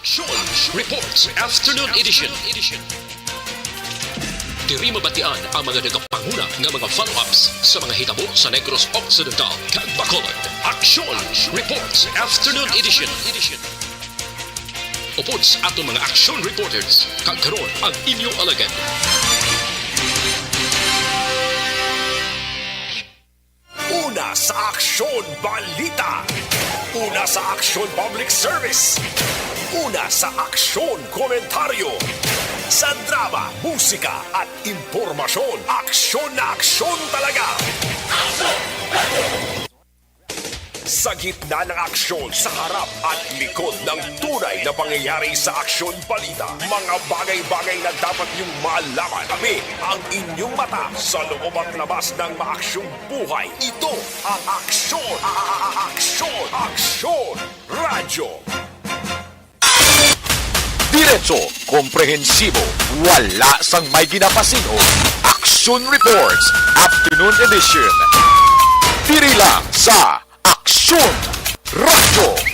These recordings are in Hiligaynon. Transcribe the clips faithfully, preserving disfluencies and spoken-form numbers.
Aksyon Reports Afternoon Edition. Diri mabatian ang mga nagapanguna nga mga follow-ups sa mga hitabo sa Negros Occidental kag Bacolod. Aksyon Reports Afternoon Edition. Upod sa aton mga action reporters, kag karon ang inyo alagad. Una sa Aksyon Balita. Una sa Aksyon Public Service. Una sa Aksyon Komentaryo. Sa drama, musika at impormasyon, aksyon na aksyon talaga. Sa gitna ng aksyon, sa harap at likod ng tunay na pangyayari sa Aksyon Balita, mga bagay-bagay na dapat niyong malaman. Kami ang inyong mata sa loob at labas ng maaksyong buhay. Ito ang Aksyon, a- a- a- Aksyon, Aksyon Radyo. Diretso, komprehensibo, wala sang may ginapasin-o. Aksyon Reports, Afternoon Edition. Diri lang sa Aksyon Radyo.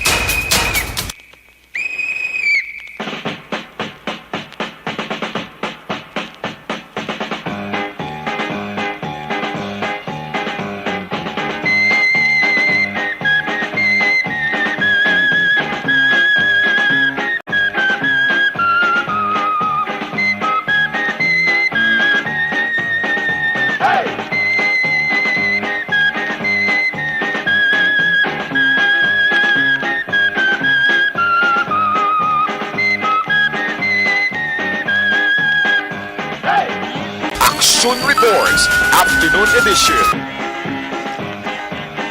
Aksyon Reports, Afternoon Edition.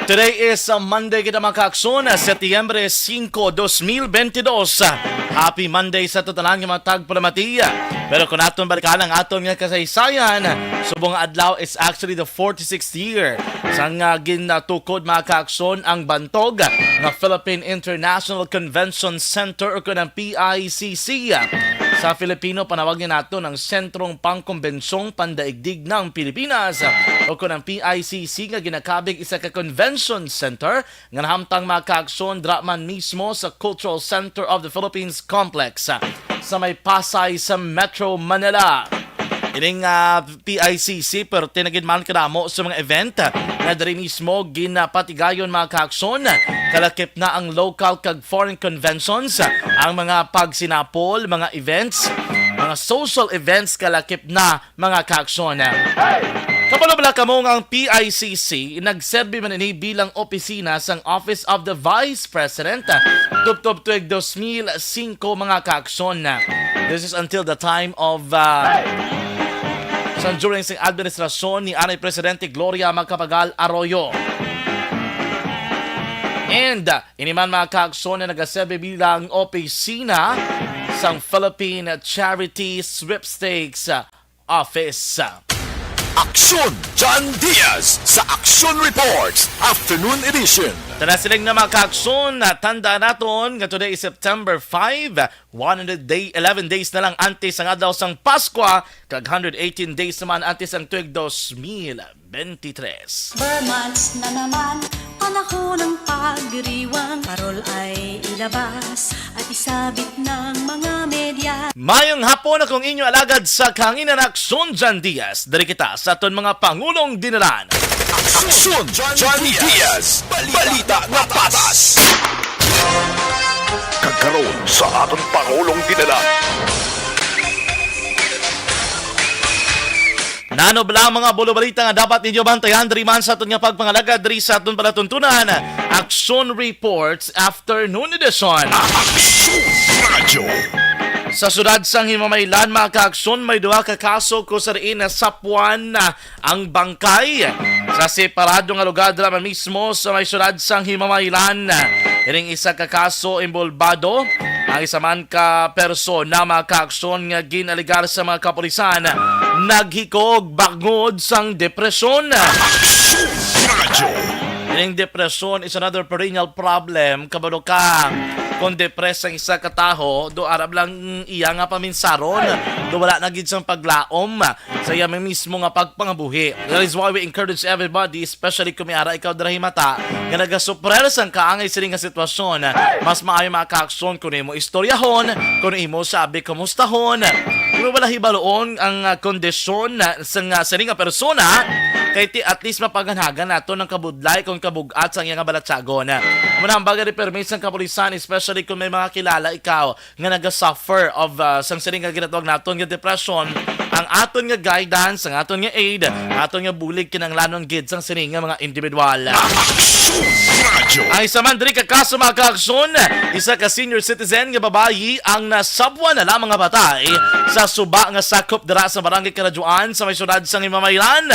Today is, uh, Monday, kita mga kaakson, uh, Setyembre singko, dos mil benti dos. Uh, happy Monday sa tanan nga mga tagpalamati. Pero kung aton balikan ang aton nga kasaysayan, subong nga adlaw is actually the forty-sixth year sang, uh, ginatukod, mga kaakson, ang bantog nga Philippine International Convention Center, o kun ang P I C C. Sa Filipino, panawagin nato ng Sentrong Pangkombensyong Pandaigdig ng Pilipinas, o kun ang P I C C, nga ginakabig isa ka convention center nga nahamtang, mga kaakson, dira man mismo sa Cultural Center of the Philippines Complex sa may Pasay sa Metro Manila. Ining, ah, P I C C, perti na gid man kadamo sa mga event, ah, nga diri mismo ginapatigayon, mga kaakson. Kalakip na ang local kag foreign conventions, ah, ang mga pagsinapol, mga events, mga social events, kalakip na, mga kaakson. Kabalo bala kamo nga ang P I C C nagserbi man ini bilang opisina sang Office of the Vice President, ah, tubtob tuig dos mil singko, mga kaakson. This is until the time of, uh, sang during sing administrasyon ni anay Presidente Gloria Macapagal Arroyo. And, uh, ini man, mga kaakson, nga nagaserbi bilang opisina sang Philippine Charity Sweepstakes, uh, Office. Aksyon John Diaz sa Aksyon Reports Afternoon Edition. Tana siling na, mga kaakson, tandaan naton nga today is September five, one hundred day, eleven days na lang antes ang adlaw sang Paskwa, kag hundred eighteen days naman antes ang tuig dos mil benti tres. Ber months na naman, panahon ng pagdiriwang. Parol ay ilabas at isabit ng mga media. Mayong hapon, akong inyo alagad sa kahanginan, Aksyon John Diaz. Diri kita sa aton mga pangulong dinalan. Aksyon John Diaz, balita nga patas. Kag karon sa aton pangulong dinalan. Nano bala ang mga bulobalita nga dapat ninyo bantayan diri man sa aton nga pagpangalagad diri sa aton palatuntunan? Aksyon Reports Afternoon Edition. Aksyon Radyo. Sa siyudad sang Himamaylan, mga kaaksyon, may duha ka kaso ko sa diin nasapuan na ang bangkay sa separado nga lugar dira man mismo sa may siyudad sang Himamaylan. Ining isa ka kaso, inbolbado ang isa man ka persona, mga kaaksyon, nga gin-alegar sa mga kapulisan naghikog bangod sang depresyon. Aksyon Radyo. Ining depresyon is another perennial problem, kabalo ka. kon depressed ang isa ka taho, do arab lang iya nga paminsaron, do wala na gid sang paglaom sa iya mismo nga pagpangabuhi. That is why we encourage everybody, especially kung may ara ikaw dira himata, nga nagasuprer sang kaangay sini nga sitwasyon. Mas maayo, mga kaakson, kung imo istoryahon, kung imo sabi kumustahon. Kung wala hibaloon ang, ah, kondisyon na, sa nga, sini nga persona, kay ti at least mapaganhagan nato ng kabudlay kung kabug-at sang iya nga balatyagon. Amo na ang bagay, permi sang kapulisan, especially kung may mga kilala ikaw nga naga-suffer of, ah, sang sini nga ginatawag naton nga depression, ang aton nga guidance, ang aton nga aid, aton nga bulig kinahanglanon gid sang sini nga mga individual. Aksyon Radyo. Ang isa man diri ka kaso, mga kaakson, isa ka senior citizen nga babayi ang nasabwan na lamang nga patay sa suba nga sakop dira sa Barangay Karadyoan sa may siyudad sang Himamaylan.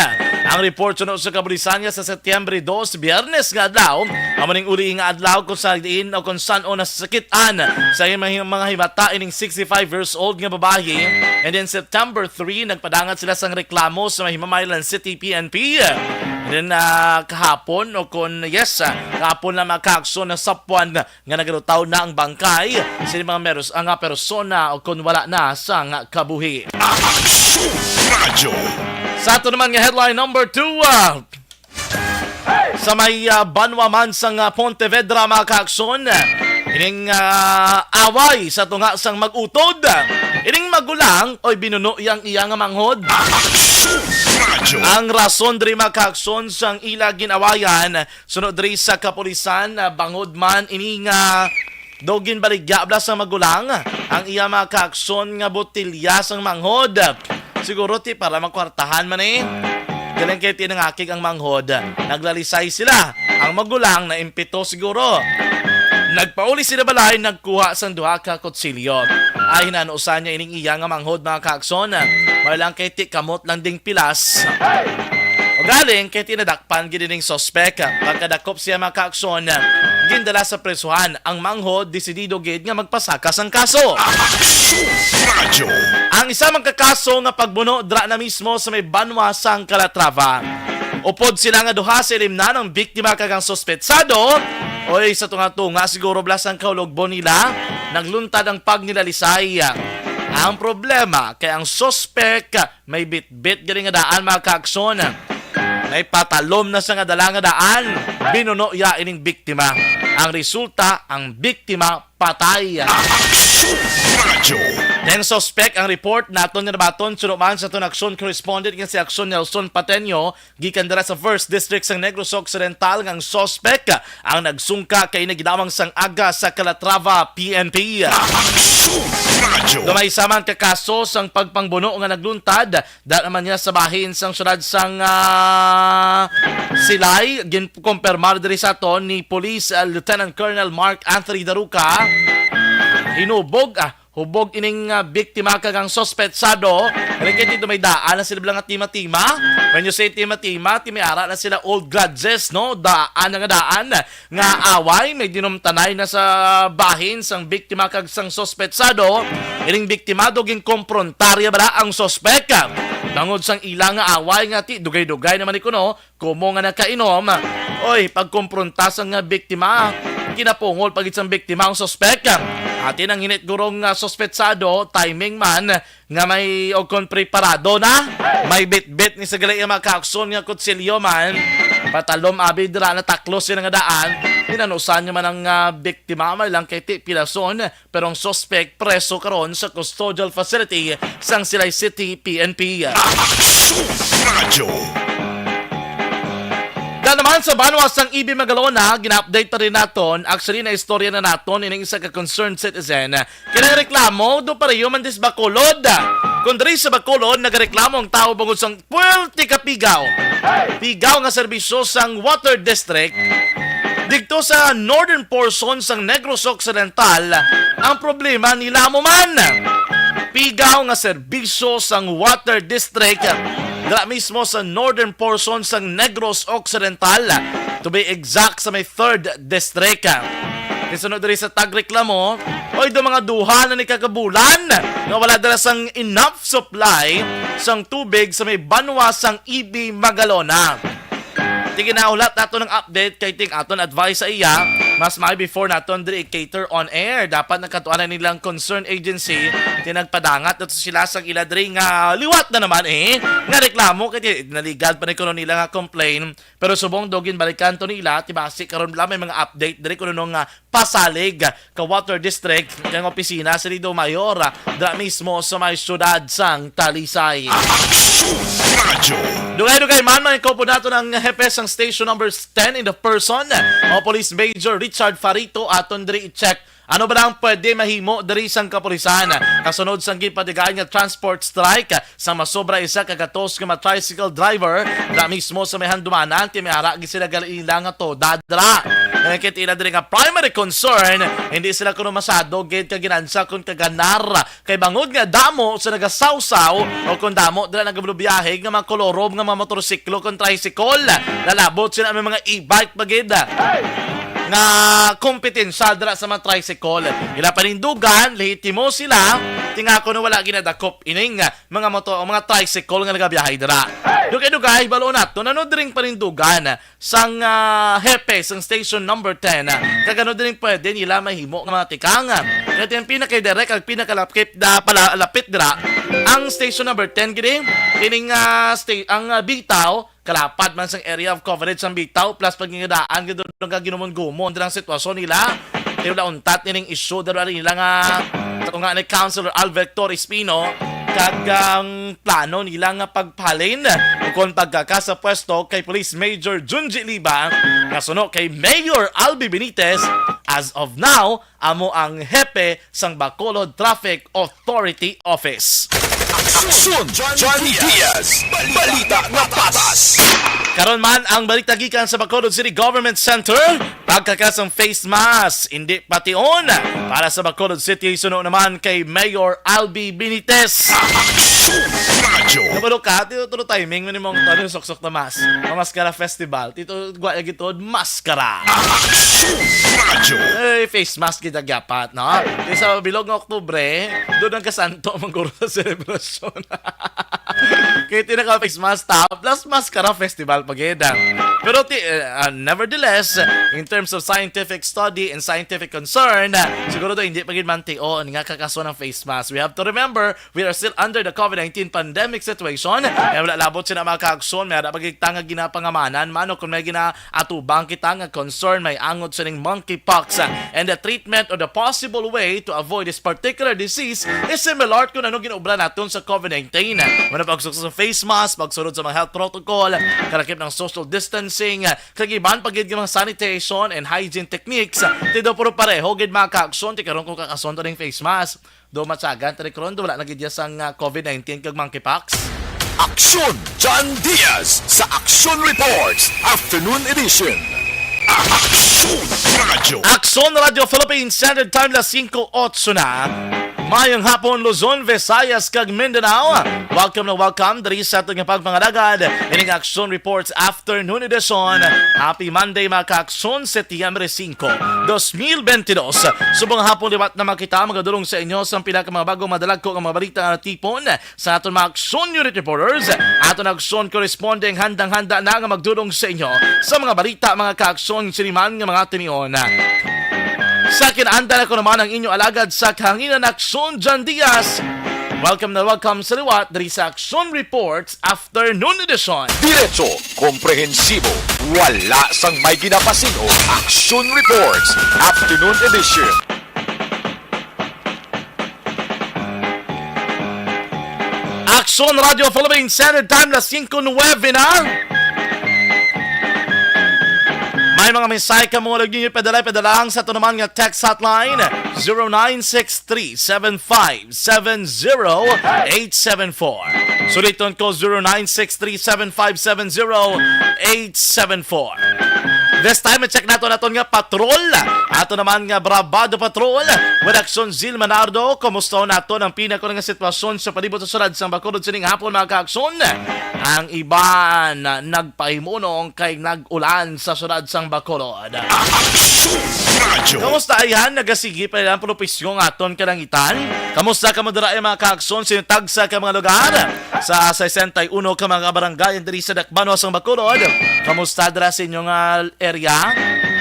Ang report suno sa kapulisan nga sa Setyembre dos, Biyernes nga adlaw, amo ning uli nga adlaw kung sa diin o kung san-o nasakit-an sa iyang mga, mga himata ining sixty-five years old nga babayi. And then September three, nagpadangat sila sang reklamo sa may Himamaylan City P N P. And then, ah, kahapon, o kon, yes, ah, kahapon na, mga kaakson, nasapwan nga nagalutaw na ang bangkay sa mga meros-, ah, nga persona o kon wala na sang kabuhi. Aksyon Radyo. Sa ato naman nga headline number two, ah, sa may, ah, banwa man sang, ah, Pontevedra, mga kaakson, ining, ah, away sa tunga sang mag-utod. Ining magulang oy binuno yang iya nga manghod. Aksyon Radyo. Ang rason diri, mga kaakson, sang ila ginawayan, suno diri sa kapulisan, ah, bangod man ini nga daw ginbaligya bala sang magulang ang iya, mga kaakson, nga botelya sang manghod. Siguro ti para makwartahan man eh. Galing kay tinangakig ang manghod. Naglalisay sila. Ang magulang na impito siguro. Nagpauli sila balay, nagkuha sang duha ka kutsilyo. Ay, hinano usa niya ining iya nga manghod, mga kaakson. May lang kay ti kamot lang ding pilas. O galing kay tinadakpan gid ining suspek. Pagkadakop siya, mga kaakson, gindala sa presuhan. Ang manghod desidido gid nga magpasaka sang kaso. Aksyon Radyo. Ang isa man ka kaso nga pagbuno dira na mismo sa may banwa sang Calatrava. Upod sila nga duha sa ilimnan, ang biktima kag ang suspetsado. Oy, sa tunga-tunga siguro bala sang kahulogbo nila, nagluntad ang pagnilalisay. Ang problema kay ang suspek may bitbit gali nga daan, mga kaakson. May patalom na sa nga dala nga daan, binuno iya ining biktima. Ang resulta, ang biktima patay. Aksyon Radyo. Ang suspek, ang report naton nga nabaton suno man sa aton aksyon correspondent nga si Aksyon Nelson Pateño, gikan dira sa First District sang Negros Occidental, nga ang suspek ang nagsungka kay nagidamang sang aga sa Calatrava P N P. Aksyon Radyo. Gamay sa man ka kaso sang pagpangbuno nga nagluntad, da naman niya sa bahin sang siyudad sang, ah, Silay. Ginkumpirmar diri sa aton ni Police, ah, Lieutenant Colonel Mark Anthony Daruca. Hinubog, ah, hubog ining, ah, biktima kag ang suspetsado. Kaya kay dito may daan na sila nga tima-tima. When you say tima-tima, ti may ara na sila old grudges, no? Daan na nga daan nga away, may dinumtanay na sa bahin sang biktima kag sang suspetsado. Ining biktima do ginkomprontarya bala ang suspek. Bangod sang ila nga away nga ti dugay-dugay naman ni kuno, kumo nga nakainom. Oy, pagkompronta sang biktima, kinapungol pa gid sang biktima ang suspek. Ati nang hinit gurong nga suspetsado, timing man, nga may og kon preparado na, may bitbit ni sa gali ang mga kaakson nga kutsilyo man. Patalom abi dira nataklos sila nga daan. Hinanusan niya man ang, ah, biktima, may lang kay ti pilason, pero ang suspek preso karon sa custodial facility sang Silay City P N P. Aksyon Radyo. Da naman sa banwa sang Ibi Magalona, gina-update pa rin naton. Actually, na istorya na naton ining isa ka concerned citizen. Kini reklamo do pareho man dis Bacolod. Kung diri sa Bacolod, nagareklamo ang tawo bangod sang puwerte ka pigaw. Pigaw nga serbisyo sang Water District didto sa northern portion sang Negros Occidental. Ang problema nila mo man. Pigaw nga serbisyo sang Water District dira mismo sa northern portion sang Negros Occidental. To be exact, sa may third District. Isunod diri sa tagreklamo, oy, do mga duha na ni kagabulan nga wala dala sang enough supply sang tubig sa may banwa sang Ibi Magalona. Ti ginahulat nato ng update kay ting aton advice sa iya, Mas may before naton diri i-cater on air. Dapat nakatuan na nilang concern agency, tinagpadangat na to sila sa ila diri nga liwat na naman eh. Nga reklamo kay naligad pa ni kuno nila nga complain. Pero subong do ginbalikan to nila, tibasi karon lang may mga update diri kuno nga pasalig ka water district kang opisina sa Lido Mayor, ah, dira mismo sa may siyudad sang Talisay. Aksyon Radyo. Dugay-dugay man, may kaupod nato ng hepe sang station number ten in the person o Police Major Richard Farito. Aton diri i-check ano ba ang pwede mahimo diri sang kapulisan kasunod sang ginpatigaan nga transport strike sa masobra isa ka gatos nga mga tricycle driver dira mismo sa may handumanan, kay may ara gid sila gali nila nga to dadra. Nakita ila diri nga primary concern, hindi sila kuno masyado gid ka ginansya kon kaganar kay bangod nga damo sa nagasawsaw o kon damo dira nagabiyahe nga mga kolorom nga mga motorsiklo kon tricycle. Lalabot sila may mga e-bike pa gid nga kompetensya dira sa mga tricycle. Ila panindugan, lehitimo sila, tingako no wala ginadakop ining mga moto o mga tricycle nga nagabiyahe dira. Dugay-dugay, balo nato, ano diring panindugan sang, ah, hepe sang station number ten, ah, kag ano diring pwede nila mahimo nga mga tikang, ah. Kaya ang pinaka-direct, ang pinakalapit da, pala, lapit dira, ang station number ten gini, kining, ah, sta-, ang, ah, bitaw, kalapad man sang area of coverage sang bitaw, plus pag gingadaan gid doon nga ginumon-gumon dirang sitwasyon nila. Pero nauntat nining issue dira nila nga katunga ni Councilor Alvector Espino kag ang plano nila nga pagpahalin ukon pagkaka sa pwesto kay Police Major Junji Liba nga suno kay Mayor Albi Benitez, as of now, amo ang hepe sang Bacolod Traffic Authority Office. Aksyon John Diaz, balita nga patas. Karon man ang balita gikan sa Bacolod City Government Center, pagkaka sang face mask, hindi pation para sa Bacolod City, suno naman kay Mayor Albi Benitez. Aksyon Radyo. Kabalo ka, tulo timing mo nimong ano, suksok na mask. Mamaskara Festival. Tito, gwa ya gitod, maskara. Aksyon Radyo. Eh, face mask kita gyapat, no? Di sa bilog nga Oktubre, doon ang kasanto, mangguro sa selebrasyon. Kaya tinaka face mask ta, plus maskara festival pa gid. Pero ti, eh, ah, nevertheless, in terms of scientific study and scientific concern, siguro do hindi pa gid man tion nga kakaso ng face mask. We have to remember, we are still under the COVID nineteen pandemic situation. Kaya wala labot sila mga kaaksyon, may ara pa gid ta nga ginapangamanan man o kung may ginaatubang kita nga concern, may angot sining monkeypox. And the treatment or the possible way to avoid this particular disease is similar kung ano ginobra naton sa COVID nineteen. Muna pagsuksok sa face mask, pagsunod sa mga health protocol, kalakip ng social distancing, kag iban pa gid nga mga sanitation and hygiene techniques. Ti do puro pareho gid mga kaaksyon, ti karon ko kakason to ning face mask. Do matsagan, tari karon, do wala na gid ya sang, ah, COVID nineteen kag monkeypox. Aksyon John Diaz sa Aksyon Reports Afternoon Edition. Aksyon Radyo. Aksyon Radyo Philippines, Standard Time, las singko otso na. Mayong hapon, Luzon, Visayas, kag Mindanao. Welcome na welcome diri sa aton nga pagpangalagad ining Aksyon Reports Afternoon Edition. Happy Monday, mga kaaksyon, Setyembre singko, dos mil bentidós. Subong hapon liwat na makita, magadulong sa inyo sa pila ka mga bagong madalagko nga mga balita nga natipon sa aton mga Aksyon Unit Reporters. Aton Aksyon Corresponding handang-handa na nga magdulong sa inyo sa mga balita, mga kaaksyon, siniman nga mga tinion. Sa kinaandan ako naman ang inyo alagad sa kahanginan, Aksyon John Diaz. Welcome na welcome sa liwat diri sa Aksyon Reports Afternoon Edition. Diretso, komprehensibo, wala sang may ginapasin-o. Aksyon Reports Afternoon Edition. Aksyon Radio Philippines Standard Time, las singko nuwebe na. May mga mensahe ka mo, lagi niyo padala, padala lang sa ito naman nga text hotline, zero nine six three seven five seven zero eight seven four. Suliton ko, zero nine six three seven five seven zero eight seven four. This time, i-check nato naton nga patrol. Ato naman nga Bravado Patrol. With Aksyon Zil Manardo, kumusta naton ang pinakuna nga sitwasyon sa palibot sa syudad sang Bacolod sining hapon, mga kaaksyon? Ang iban nagpahimunong kay nag-ulan sa syudad sang Bacolod. Aksyon Radyo. Kamusta ayan? Nagasigi pa ang propesyon nga aton kalangitan? Kamusta kamo dira, mga kaaksyon, sa inyong tagsa ka mga lugar? Sa sesenta y uno ka mga barangay diri sa Dakbanuas sang Bacolod. Kamusta dira sa inyong, ah, area?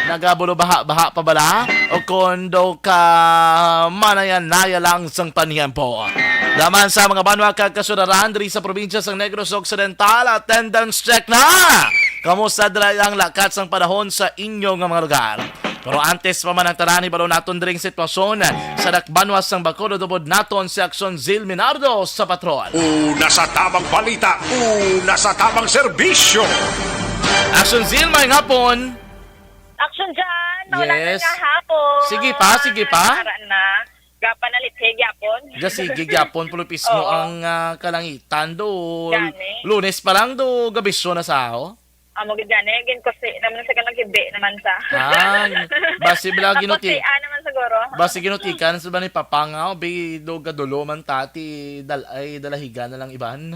Nagabulo baha-baha pa bala? O kon daw ka manaya-naya lang sang paniyempo? Laman sa mga banwa kag kasyudad diri sa probinsya sang Negros Occidental, attendance check na! Kamusta dira ang lakat sang panahon sa inyo nga mga lugar? Pero antes pa man ang tanan, hibalo naton diri ang sitwasyon sa dakbanwa sang Bacolod. Upod naton si Action Zil Minardo sa Patrol. Una sa tamang balita, una sa tamang serbisyo. Action Zil, may hapon. Action dyan, wala na Yes. nga hapon. Sige pa, sige pa. Ara na. Gapa na lithe gyapon. Ja, sige gyapon, pulo pismo Oo. ang, ah, kalangitan do. Gani. Lunes pa lang do, gabisyo na sa ako. Amo gid gani, ginkusi naman sa kanang hibi naman sa. Ah, basi bala ginuti-, Nakusian naman siguro. Basi ginutikan sa ba ni Papa nga, oh, bi, do gadulo man tati, dal-, ay, dalahigan na lang iban.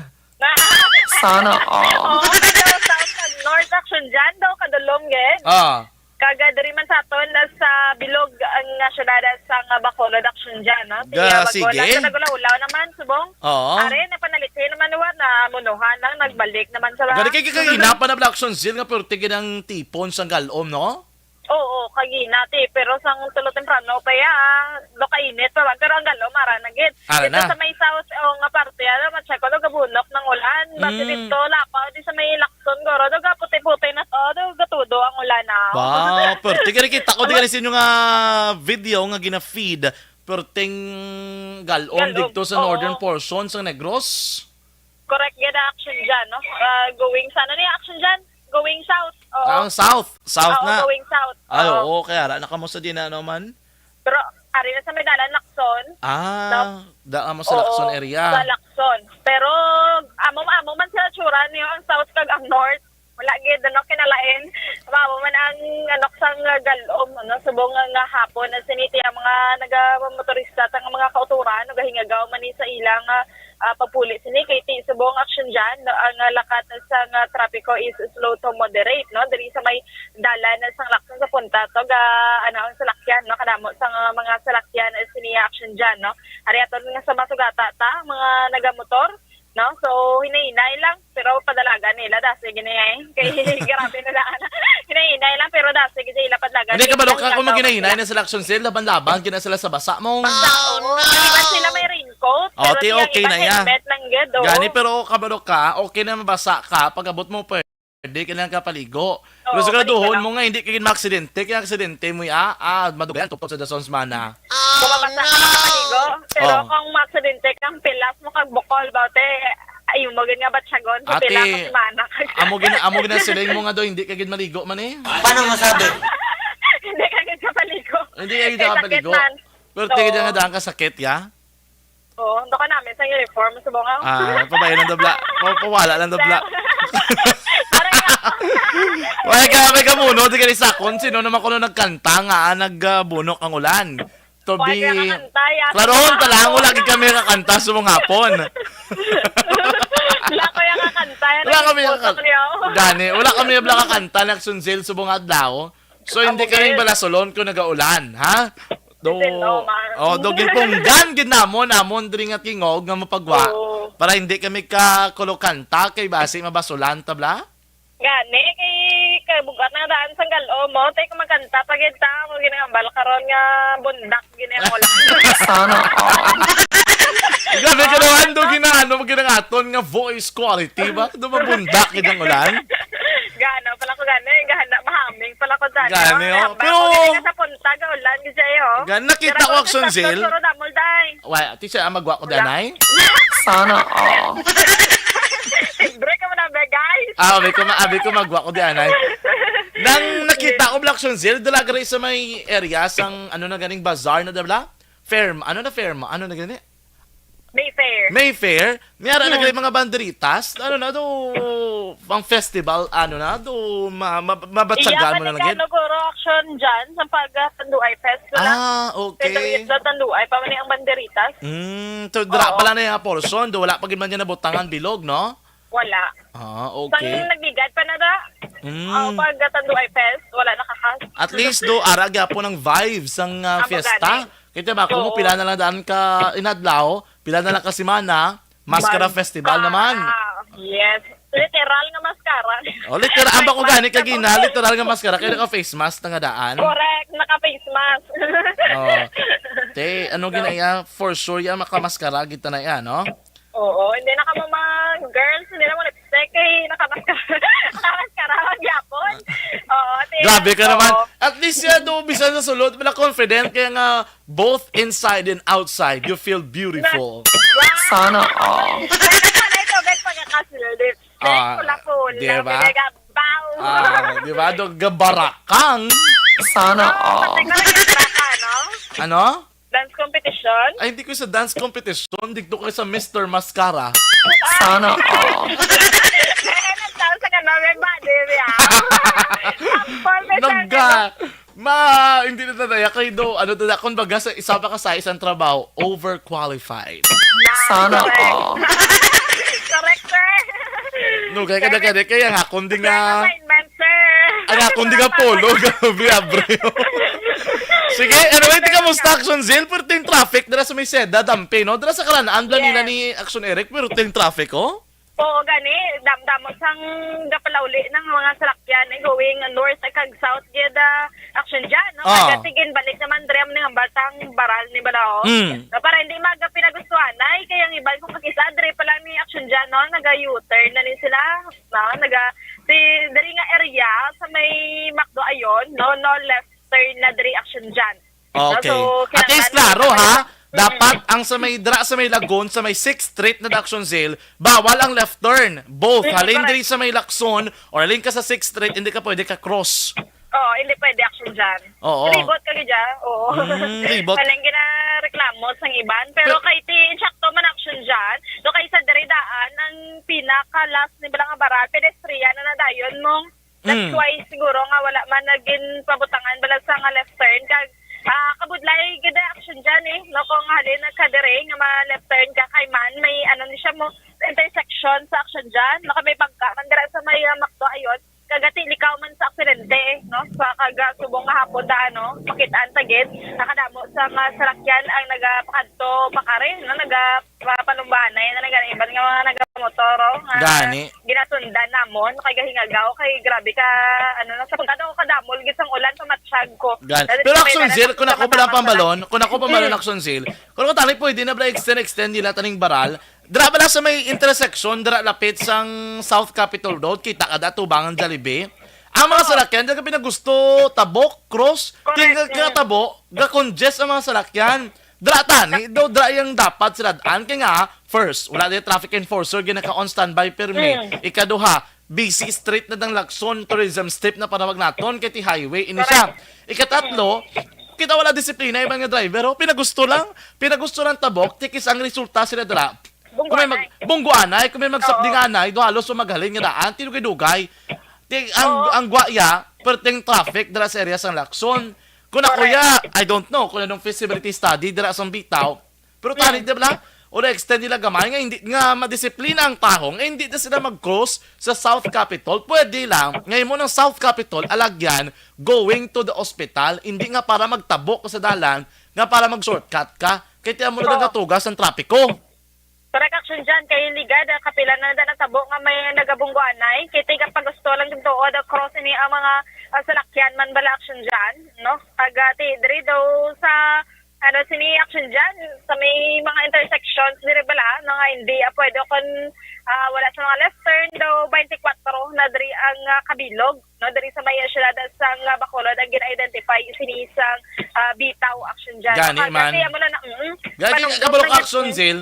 Sana all. Oo, pero sa, sa North Action dyan daw, kadulom gid. Ah. Kaga diri man sa aton, na sa bilog ang nga syudad sa nga Bacolod Action dyan, no? Ga, Tiyawag ko, sige. Nasa nagulaw-ulaw naman, subong. Oo. Are, napanalitin naman, wa, na munuhan lang, nagbalik naman sa Gani kay kagina pa na Black Action Zil nga pwerte gid ang tipon sang galom, no? Oo, kagina, ti. Pero sang tulo temprano pa ya, do kainit pa man. Pero ang galom, ara na gid. Ara Dito na. sa may south, o nga parte, ano, ma-check ko, do gabunok ng ulan. Basi Mm. dito, lapaw, di sa may Lacson, goro, do gaputi-puti na to, do gatudo ang ulan na. Ba, pwerte gani kita ko di Ano? gani sa inyo nga video nga gina-feed. Pwerteng galom Galom, dito sa oo. northern portion sa Negros. Correct gid ang Action dyan, no? Ah, going sa, ano niya, Action dyan? Going south. Oo. Ah, south. South Oo, na. going south. Ay, Oo. oo, kaya ara na kamo sa di na, ano man? Pero, ari na sa may dalan, Lacson. Ah, So, da kamo sa oo, Lacson area. sa Lacson. Pero, amo, amo man sa tsura niyo, ang south kag ang north. Wala gid, ano, kinalain. Amo man ang, ano, sang galom, ano, subong nga, nga hapon, na siniti ang mga nagamotorista, tang mga kauturan, nagahingagaw man ni sa ilang, ah, ah, pagpuli sini kay ti subong Action dyan, no, ang, ah, lakat sang, ah, trapiko is slow to moderate, no, diri sa may dalan sang Lacson sa punta to ga, ano, ang salakyan, no, kadamo sang, ah, mga salakyan, eh, sini Action dyan, no. Ari aton nga sa masugata ta, mga nagamotor, no, so hinay-hinay lang, pero padalagan nila dasi gini ay kay grabe na lang. Hinay-hinay lang, pero dasi gid sila padalagan. Hindi, kabalo ka kung maghinay-hinay na sila Action Zil, laban-laban gina sila sa basa mo. Basta, oo. Ang iban sila may raincoat, Oh, pero ti, siyang okay iban na ya. helmet lang gid, oh. Gani, pero kabalo ka, okay na mabasa ka, pag-abot mo, pwede ka lang kapaligo. Pero Oo, siguraduhon paligo lang. mo nga, hindi ka gid maaksidente, kaya aksidente mo, ya, ah, madugay ang tuptop sa dason semana. Bumabasa ka kapaligo, pero Oh. kung maaksidente kang pilas mo kag bukol, baute, ay, mo gid nga batyagon, sa Ate, pilas mo semana. amo gina-, amo gina siling mo nga do, hindi ka gid maligo man eh. Paano masabi? Hindi ka gid kapaligo. Hindi ka gid Kay sakit kapaligo. man. Pero tigil Oo. nga daan ka sakit, ya? Oo, ando ka namin sa uniform, subong ako. Ah, pabayo lang dabla. Pa-, pawala lang dabla. Aray nga. Wala ka, may kamuno, di ka ni sakon. Sino naman kuno nagkanta nga, ah, nag, ah, bunok ang ulan? To Wala be, ka kakanta, ya. Klaro, Wala. ta lang, wala gid kami kakanta subong hapon. Wala ko yung kakanta, yan Wala ang kami puso kakanta. ko, yo. Gani, wala kami yung kakanta, nagsunsil subong adlaw. So, hindi Amo, kami gid. balasolon kung nagaulan, ha? Do, Hindi, no, ma. oh, do gipunggan gid namon, namon diri nga tingog nga mapagwa. Oo. Para hindi kami ka kulokanta kay basi mabasulan ta bala. Gani, kay, kay bugat na daan sang galom mo, tay kung magkanta pa gid ta, mo ginangambal karon nga bundak gini ang ulan. Sana all. Grabe ka naman, do ginaano mo ginangaton nga voice quality ba? Do mabundak gid ang ulan? Gano pala ko gani, gahanda mahaming pala ko dati. Gani, oh. Pero Pero gani ka sa punta, gaulan gid siya, oh. Gan-, nakita Pero ko, kung Action sa Zil. Suro damol, day. Wa, ati siya, ah, magwa ko Wala. danay? Sana all. Break mo na, be, guys. Ah, abi ko, ma-, abi ko, magwa ko di anay. Nang nakita Yes. ko, Black Action Zil, dala gari sa may area sang, ano na ganing bazar na, dala? Fair, ano na fair mo? Ano na gani? Mayfair. Mayfair? May ara na Hmm. gani mga banderitas? Ano na do, ang festival, ano na do, ma-, ma-, mabatsagan Iya, mo na man lagi? Ano, guro, Action dyan, sa pag, ah, Tanduay Fest, wala? Ah, okay. Sa Tanduay pa man ang banderitas. Mm, so, dira Oo. pala na yung portion, do, wala pa gid man dyan nabutangan bilog, no? Wala. Ah, okay. Sang nagligad pa na da? Mm. Oh, pag, ah, Tanduay Fest, wala nakakas. At least, do, ara gyapon ang vibes ang, ah, Amo fiesta. gani. Kita ba, kung Oo. pila na lang daan ka inadlaw, pila na lang ka semana, maskara Bag-, festival ah, naman. ah. Yes. Literal nga mascara. O, literal. Ang bako gani kagina, literal nga mascara. Kaya naka-face mask na nga daan. Correct. Naka-face mask. Oh. Te, ano ginaya? For sure, yan makamaskara kita na yan, no? Oo. Hindi na kamo mga girls. Hindi na mo lipstick. Eh, naka-mascara. Naka-mascara. Magyapon. Oo. Te, Grabe ka naman. Oo. At least yan, do, bisan sa sulod, wala confident. Kaya nga, both inside and outside, you feel beautiful. Sana all. Ay, nasa na ito, guys, pagkakasulip. Ah, Pula-pula. di ba? Pinagabaw. Ah, di ba? Do, gabarakang. Sana all. Pati ko nag-extra ka, no? Ano? Dance competition? Ay, hindi ko sa dance competition. Dito ko sa Mister Mascara. Sana all. Kaya nagtawag sa ganun, may body niya. Sample, may Nagga. Ma, hindi na tataya kay do. Ano to, kung baga sa isa pa ka sa isang trabaho, overqualified. Sana all. Correct, sir. No, kaya kada kada kaya nga kundi Sir, nga assignment, sir. Ang akong di nga polo, grabe, abre. Sige, anyway, di ka musta, Action Zil? Pero ting traffic dira sa may Seda, dampi, no? Dira sa Kalanaan, bala nila Yes. ni Action Eric, pero ting traffic, oh? Oo, gani, damdamo sang gapalauli ng mga salakyan eh, going north kag south gyud, ah, Action Jan, no? Ah. Kaya sige, balik naman dre ang mga batang baral ni Balao. Hmm. No, para hindi maga pinagustuhan ay kaya ang iban kung kakisa dre pa lang ni Action Jan, no? Naga-U-turn na ni sila, no? Naga si diri nga area sa may McDo ayon, no? No left turn na diri Action Jan. Okay. So, At least kinahanglan klaro, na ha? Mm. Dapat ang sa may dra sa may Lagun, sa may sixth Street na Action Zil, bawal ang left turn. Both, Mm, halin correct. diri sa may Lacson or halin ka sa sixth Street, hindi ka pwede ka cross. Oo, hindi pwede Action Jan. Oo. Libot ka gidya. Oo. Mm, libot. Kanang ginareklamo sang iban. Pero Pero kay ti insakto man Action Jan, do kay sa diri daan ang pinaka last ni bala nga baral, pedestrian na nadayon mo. That's Mm. why siguro nga wala man nagin pabutangan bala sa nga left turn kag ah, kabudlay gid ang Action Jan eh, no, kung halin na ka dire nga ma left turn ka kay man may ano ni siya mo intersection sa Action Jan, no, kay may bangka man dira sa may ah, McDo ayon, kagati likaw man sa aksidente, no, sa kaga subong nga hapon da ano, makitaan ta gid nakadamo sa mga salakyan ang nagapakadto pakari, no, nagapalumbanay na nagaiban nga mga nagamotor, oh, nga Gani. ginasundan namon kay gahingagaw kay grabe ka ano na sa pagkado ko kadamol gid sang ulan pamatsyag ko. Gan. Dahil Pero sa Action may Zil, dala kung sa ako pala mga pambalon, kung ako pambalon Mm. Action Zil, kung ako tani pwede na bala extend extend nila taning baral. Dira bala sa may intersection, dira lapit sang South Capitol Road, kita ka da tubangan Jollibee. Ang mga salakyan, dira ka pinagusto, tabok, cross, Correct, tingga mm. ka tabok, ga-congest ang mga salakyan. Dira tani, daw dira yung dapat sila daan. Kaya nga, first, wala din traffic enforcer, ginaka on standby permi. Mm. Ikaduha, busy street na dang Lacson, tourism strip na panawag naton, kay ti highway, ini siya. Ikatatlo, kita wala disiplina, ibang nga driver, oh, pinagusto lang, pinagusto lang tabok, tikis ang resulta sila dira. Kung may mag, bungguanay, kung may magsapdinganay, do halos o maghalin nga daan, tinugay-dugay. Ti, ang, Oo. ang guwaya, perting traffic dira sa area sang Lacson. Kung ako Correct. ya, I don't know kung anong feasibility study dira sa Bitaw. Pero tani, di ba? O na-extend nila gamay nga hindi nga madisiplina ang tawo, nga hindi na sila mag-cross sa South Capitol. Pwede lang, nga imo ng South Capitol, alagyan, going to the hospital, hindi nga para magtabok ka sa dalan, nga para mag-shortcut ka. Kaya tiyan mo na Oo. Katugas ang trapiko. Correct, Action Jan, kay ligad, ah, kapila na na natabo nga may nagabungguanay, kay tiga pagusto lang gid tuod, ah, cross ini ang mga ah, salakyan man bala, Action Jan, no? Kag ah, ti diri daw sa ano sini, Action Jan, sa may mga intersections diri bala, no, nga hindi ah, pwede kon ah, wala sa mga left turn daw twenty-four na diri ang ah, kabilog, no, diri sa may siyudad sang ah, Bacolod ang gina-identify sini sang ah, Bitaw, Action Jan. Gani Kag man. ti amo na na, mm, Gani, panungkot kabalo lang ka, yun, Action mm. Zil,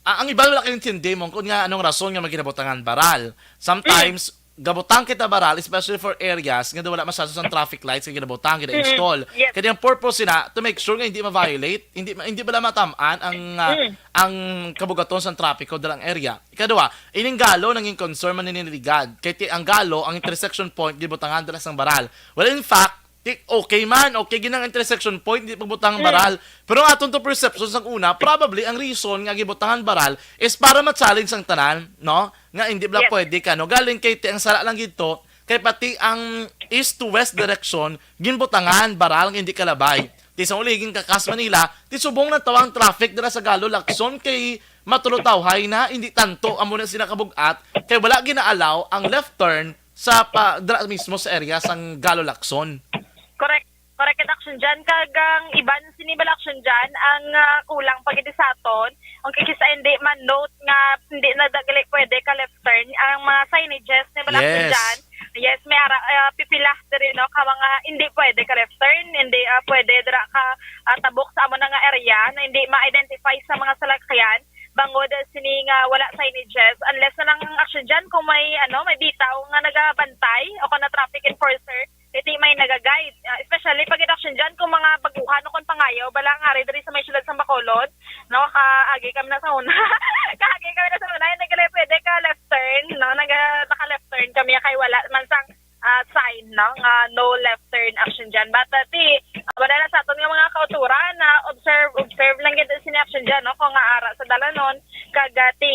ah, ang iba wala kaintindi mo kung nga anong rason nga maginabutangan baral. Sometimes, gabutan kita baral, especially for areas nga wala masyado sang traffic lights nga ginabutan, gina-install. Yes. Kaya ang purpose na to make sure nga hindi ma-violate, hindi hindi bala matamaan ang ah, Mm. ang kabugaton sang trapiko dalang area. Ikaduha, ining Galo nanging concern man ni Ligad. Kay ti ang Galo ang intersection point gibutangan dala sang baral. Well, in fact, ti okay man, okay gid ang intersection point, hindi pagbutang ang Mm. baral. Pero ang aton to perception sang una, probably ang reason nga gibutangan baral is para ma-challenge ang tanan, no? Nga hindi bala Yes. pwede ka, no? Galing kay ti ang sala lang gid to, kay pati ang east to west direction ginbutangan baral nga hindi kalabay. Ti sa uliging kakas Manila, ti subong na tawang traffic dira sa Galo, Lacson kay matulutawhay na, hindi tanto amo na sila kabug-at, kay wala gina-allow ang left turn sa pa, dira mismo sa area sang Galo Lacson. Correct. Correct, Action Jan. Kag ang iban sini bala, Action Jan, ang, ah, kulang pa gid sa aton. Ang kikis-a hindi man note nga hindi na dagali pwede ka left turn. Ang mga signages ni bala, Action Yes. Jan, yes, may ara, ah, pipila diri, no, ka mga hindi pwede ka left turn, hindi, ah, pwede dira ka, ah, tabok sa amo na nga area na hindi ma-identify sa mga salakyan bangod sini nga wala signages, unless na lang, Action Jan, kung may, ano, may bitaw nga nagabantay o kung na traffic enforcer, iti may nagaguide, ah, especially pag Action Jan, kung mga baguhan o kung pangayaw bala nga ari diri sa may siyudad sa Bacolod, no, kaagi kami na sa una. Kaagi kami na sa una, ay, nagala pwede ka left turn, no, naga, naka left turn kami kay wala man sang, ah, sign, no, nga no left turn, Action Jan. But, ah, ti, ah, wala na sa aton nga mga kauturan na observe, observe lang gid sini, Action Jan, no, kung nga ara sa dalanon, kag, ah, ti,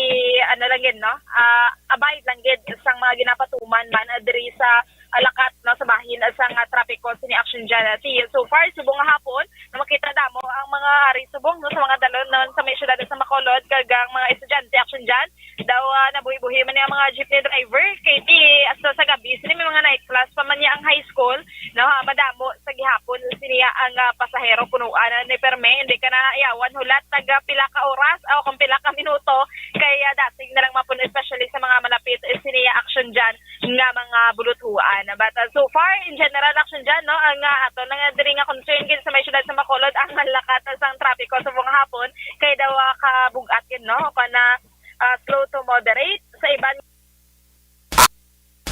ano lang gid, no, ah, abide lang gid sang mga ginapatuman man, ah, diri sa, ah, lakat, no, sa bahin, ah, sang, ah, trapiko sini, Action Jan. Ah, ti, so far, subong nga hapon, na makita damo ang mga ari subong, no, sa mga dalanon sa may siyudad sa Bacolod, kag ang mga estudyante, Action Jan, daw, ah, nabuhi-buhi man ang mga jeepney driver, kay ti hasta sa gabi, sini may mga night class pa man niya ang high school, no, ah, madamo sa gihapon siniya ang, ah, pasahero, punuan na ni perme, hindi ka na yawan hulat taga pila ka oras o kung pila ka minuto, kay, ah, dasig na lang mapuno, especially sa mga malapit, eh, siniya, Action Jan, nga mga buluthuan. But, uh, so far, in general, Action Jan, no, ang, uh, ato na nga diri nga concern gid sa may siyudad sa Bacolod, ang manlakat sang trapiko sa mga hapon, kay daw, uh, kabug-at gid, no, pa na, uh, slow to moderate sa iban.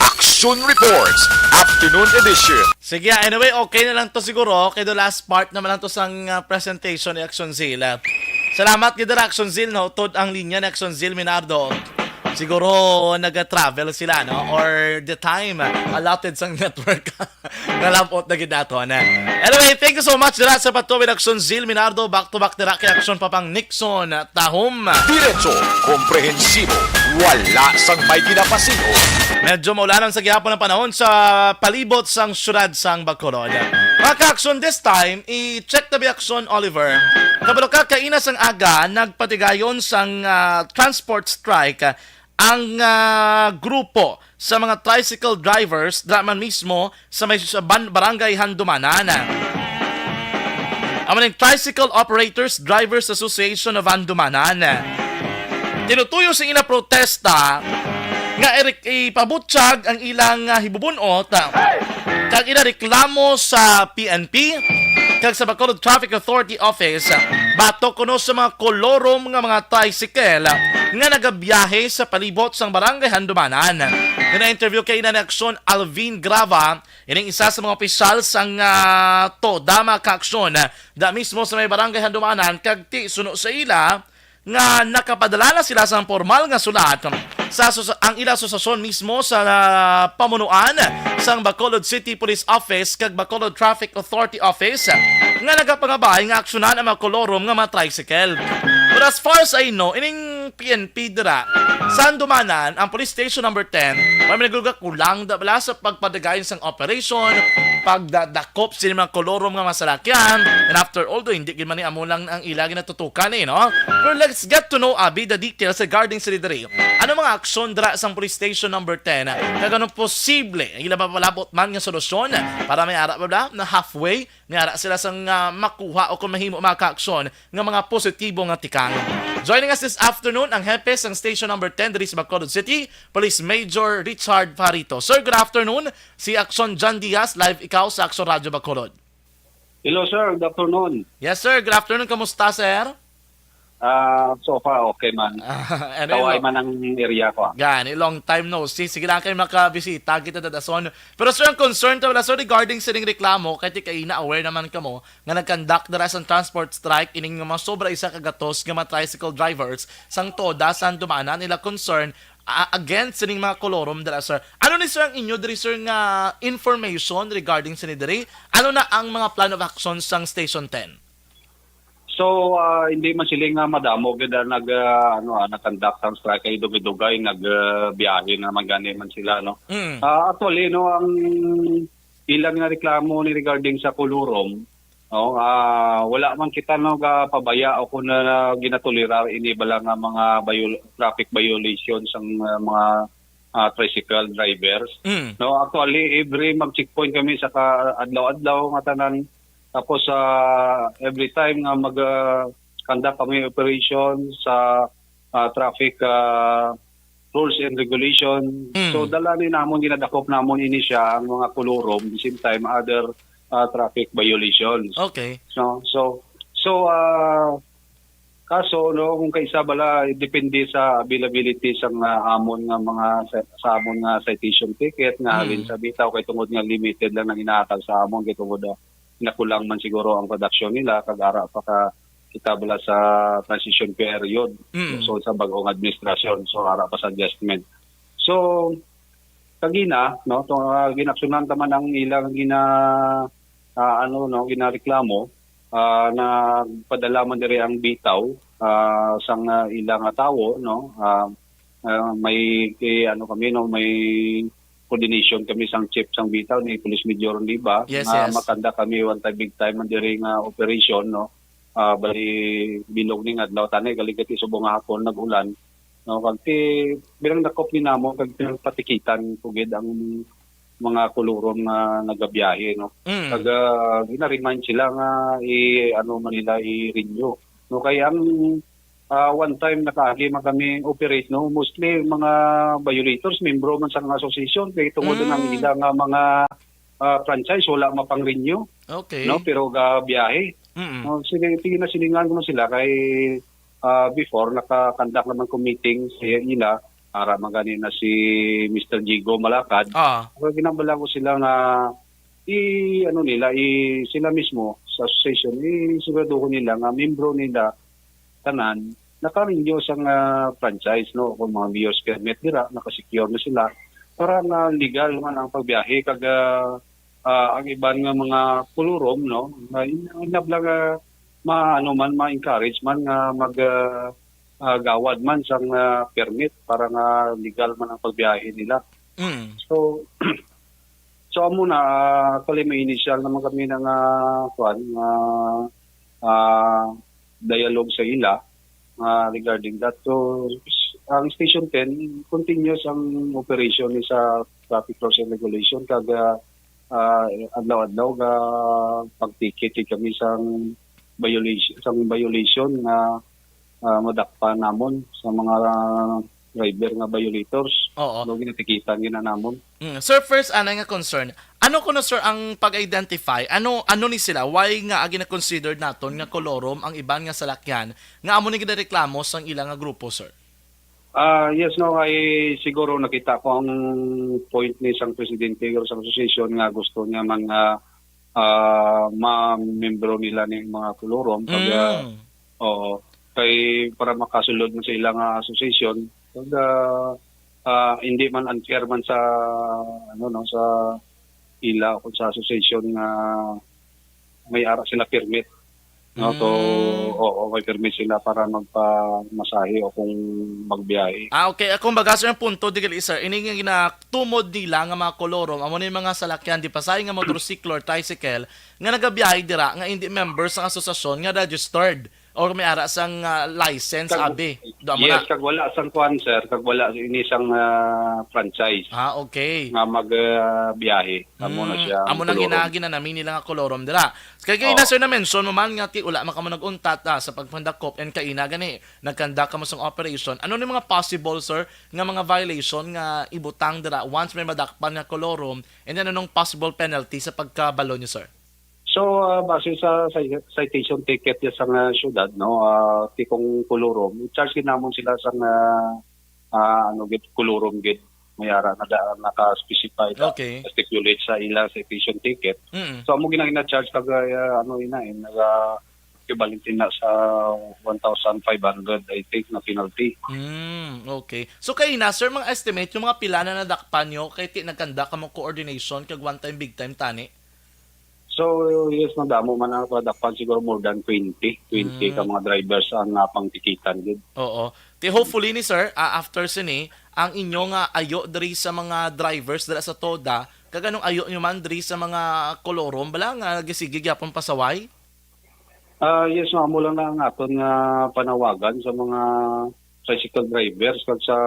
Action Reports, Afternoon Edition. Sige, anyway, okay na lang to siguro. Kay the last part naman lang to sang, uh, presentation ni Action Zil. Salamat gid, Action Zil, no? Tod ang linya ni Action Zil Minardo. Siguro nag-travel sila, no? Or the time allotted sang network. Nalabot na gid naton. Anyway, thank you so much dira sa patuwid, Action Zil Minardo. Back to back dira kay Action Papang Nixon Tahom. Diretso, komprehensibo, wala sang may ginapasigo. Medyo maulanan sa gihapon ang panahon sa palibot sang siyudad sang Bacolod. Mga ka-Action, this time, i-check na bi, Action Oliver. Kabalo ka, kaina sang aga, nagpatigayon sang, ah, transport strike ang, ah, grupo sa mga tricycle drivers dira man mismo sa may, sa ban-, Barangay Handumanan. Amo ning Tricycle Operators Drivers Association of Handumanan. Tinutuyo sa ila protesta nga irik-, ipabutyag ang ilang, ah, hibubun-ot, ah, kag ila reklamo sa P N P kag sa Bacolod Traffic Authority Office, batok kuno sa mga kolorom nga mga tricycle nga nagabiyahe sa palibot sang Barangay Handumanan. Gina-interview kay na ni Action Alvin Grava, ining isa sa mga opisyal sang, ah, TODA, mga ka-Action, da mismo sa may Barangay Handumanan, kag ti suno sa ila, nga nakapadala na sila sang pormal nga sulat sa asosa-, ang ila asosasyon mismo sa, ah, pamunuan sang Bacolod City Police Office kag Bacolod Traffic Authority Office nga nagapangabay nga aksyonan ang mga kolorom nga mga tricycle. But as far as I know, ining P N P dira sa Handumanan, ang Police Station Number ten, may nagluga kulang da bala sa pagpadagayon sang operation, pagdadakop sa mga kolorom nga mga salakyan, and after all, do, hindi gid man ni amo lang ang ila ginatutukan, eh, no? Pero let's get to know, abi, the details regarding sa diri. Ano mga aksyon dira sang Police Station Number ten? Kag ano posible ang ila mapalabot man nga solusyon para may ara ba na halfway may ara sila sang, ah, makuha o kung mahimo mga ka-aksyon nga mga positibo nga tikang? Joining us this afternoon ang hepe sang Station Number ten diri sa Bacolod City, Police Major Richard Farito. Sir, good afternoon. Si Aksyon John Diaz, live ikaw sa Aksyon Radyo Bacolod. Hello, sir. Good afternoon. Yes, sir. Good afternoon. Kamusta, sir? Ah, so far, okay man. Ano yun, Kaway lo-, man ang area ko, ah. Gani, long time no see. Sige lang kayo makabisita kita dadason. Pero, sir, ang concern ta wala, sir, regarding sining reklamo, kay ti kaina aware naman kamo nga nag-conduct dira sang transport strike ining mga sobra isa ka gatos nga mga tricycle drivers sang TODA sa Handumanan, ila concern, ah, against sining mga kolorom dira, sir. Ano ni, sir, ang inyo diri, sir, nga information regarding sini diri? Ano na ang mga plan of action sang Station ten? So, ah, hindi man sila nga madamo gid ang nag, ah, ano, ah, nag-conduct ang strike kay dugay-dugay nag, ah, biyahe na man gani man sila, no? Mm. Ah, actually, no, ang ilang nga reklamo ni regarding sa kolorom, No, ah, wala man kita, no, gapabaya o kung na, na ginatolerar ini bala nga mga viol-, traffic violations sang, ah, mga, ah, tricycle drivers. Mm. No, actually, every mag-checkpoint kami sa ka-, adlaw-adlaw nga tanan. Tapos, ah, every time nga mag, ah, conduct kami operation sa, ah, traffic, ah, rules and regulation. Mm. So, dala ni namon, ginadakop namon ini siya, ang mga kolorum, the same time, other, ah, traffic violations. Okay. So, so, so, ah, kaso, no, kung kaisa bala, depende sa availability sa nga amon nga mga sa, sa amon nga citation ticket nga halin Mm. sa bitaw kay tungod nga limited lang ang inahatag sa amon kay tungod, ah, nakulang man siguro ang production nila kag ara pa ka kita bala sa transition period. Mm. So, sa bag-ong administrasyon, so ara pa sa adjustment. So, kagina, no, to, ah, ginaksyonan ta man ang ilang gina-, ah, ano, no, ginareklamo, ah, nagpadala man diri ang bitaw, ah, sang, ah, ila nga tawo, no, ah, ah, may, eh, ano kami, no, may coordination kami sang chief sang bitaw ni Police Major Oliva Yes, nga yes. makanda kami one time big time man diri nga operation, no. Ah, bali bilog ning adlaw tani, galing kay subong nga hapon nag-ulan, no, kag ti-, bilang dakop ni namo kag pinagpatikitan ko gid ang mga kolorum nga nagabiyahe, no. Mm. Kag, ah, gina-remind sila nga i-, ano man nila, i-renew, no, kay ang, ah, one time nakaagi man kami operate, no, mostly mga violators, membro man sa mga association, kay tungod Mm. ang ila nga mga, ah, franchise, wala mapang-renew, Okay. no, pero gabiyahe. Mm. No, sige, sige na silingan ko na sila kay, ah, before, naka-conduct naman ko meeting sa ila, ara man gani na si Mister Jigo Malakad. Ah. Pero ginambala ko sila nga i-, ano nila, i-, sila mismo sa association, i-, siguraduhon nila nga membro nila tanan naka-renew sang, ah, franchise, no? Kung mga mayor's permit dira, naka-secure na sila para nga legal man ang pagbiyahe kag, ah, ah, ang iban nga mga kolorum, no? Na in-, inabla nga ma-, ano man, ma-encourage man nga mag, ah, ah, gawad man sang, ah, permit para nga legal man ang pagbiyahe nila. Mm. So, so amo na, ah, actually may initial naman kami na nga, kuwan, nga, ah, dialogue sa ila, ah, regarding that. So, s-, ang Station ten, continuous ang operation ni sa traffic rules and regulation, kag, ah, ah, adlaw-adlaw ga pag-ticket kami sang violation, sang violation nga, ah, madakpan namon sa mga driver nga violators. Oo. No, ginatikitan gina namon. Mm. Sir, first, anay nga concern. Ano kuno, sir, ang pag-identify? Ano, ano ni sila? Why nga agi na considered naton nga kolorum ang iban nga salakyan nga amo ni ginareklamo sang ila nga grupo, sir? Ah, yes, no, ay siguro nakita ko ang point ni sang presidente or sang association nga gusto niya man nga, ah, ma-membro nila ni mga kolorum pag, ah, Mm. oo, kay para makasulod man sa ila nga association, pag, ah, ah, hindi man unfair man sa, ano, no, sa ila o sa association nga may ara sila permit, no? To, Mm. oo, may permit sila para magpamasahe o kung magbiyahe. Ah, okay. Ah, kumbaga, sir, ang punto, di gali, sir, ini nga ginatumod nila nga mga kolorum, amo ni mga salakyan, di pasahe nga motorsiklo or tricycle, nga nagabiyahe dira, nga hindi member sa asosasyon nga registered or may ara sang, ah, license, Kag-, abi. Do, amo yes, na. Kag wala sang kwan, sir, kag wala ini sang, ah, franchise Ah, okay. nga mag, ah, biyahe. Amo na Mm, siya ang amo nang kolorum. Ginagi na nami nila nga kolorum dira. Kay, kay Oo. na, sir, na-mention mo man nga ti-, wala man kamo nag-untat, ah, sa pagpandakop and kaina gani, nagkanda kamo sang operation. Ano ni mga possible, sir, nga mga violation nga ibutang dira once may madakpan nga kolorum? And then, anong possible penalty sa pagkabalo niyo, sir? So, ah, base sa, sa citation ticket niya sa nga syudad, no, ah, ti kung kolorum, i-charge gid namon sila sa nga, ah, ano gid, kolorum gid. May ara na da-, naka-specify na Okay. stipulate sa ila citation ticket. Mm. So, amo gina-, gina-charge kag, ah, ano, ina, eh, naga-, equivalent na sa one thousand five hundred, I think, na penalty. Mm, okay. So, kaina, sir, mga estimate, yung mga pila na nadakpan nyo, kay ti-, nagkanda kamo coordination, kag one time, big time, tani? So, yes, madamo man ang padakpan, siguro more than twenty, twenty ka Mm. mga drivers ang napangtikitan gid. Oo. Ti hopefully ni sir, ah, after sini, ang inyo nga ayo diri sa mga drivers dira sa TODA, kag anong ayo nyo man diri sa mga kolorum, bala nga nagisigi gyapon pasaway? Ah, yes, ma'am. Amo lang na ang aton nga panawagan sa mga tricycle drivers kag sa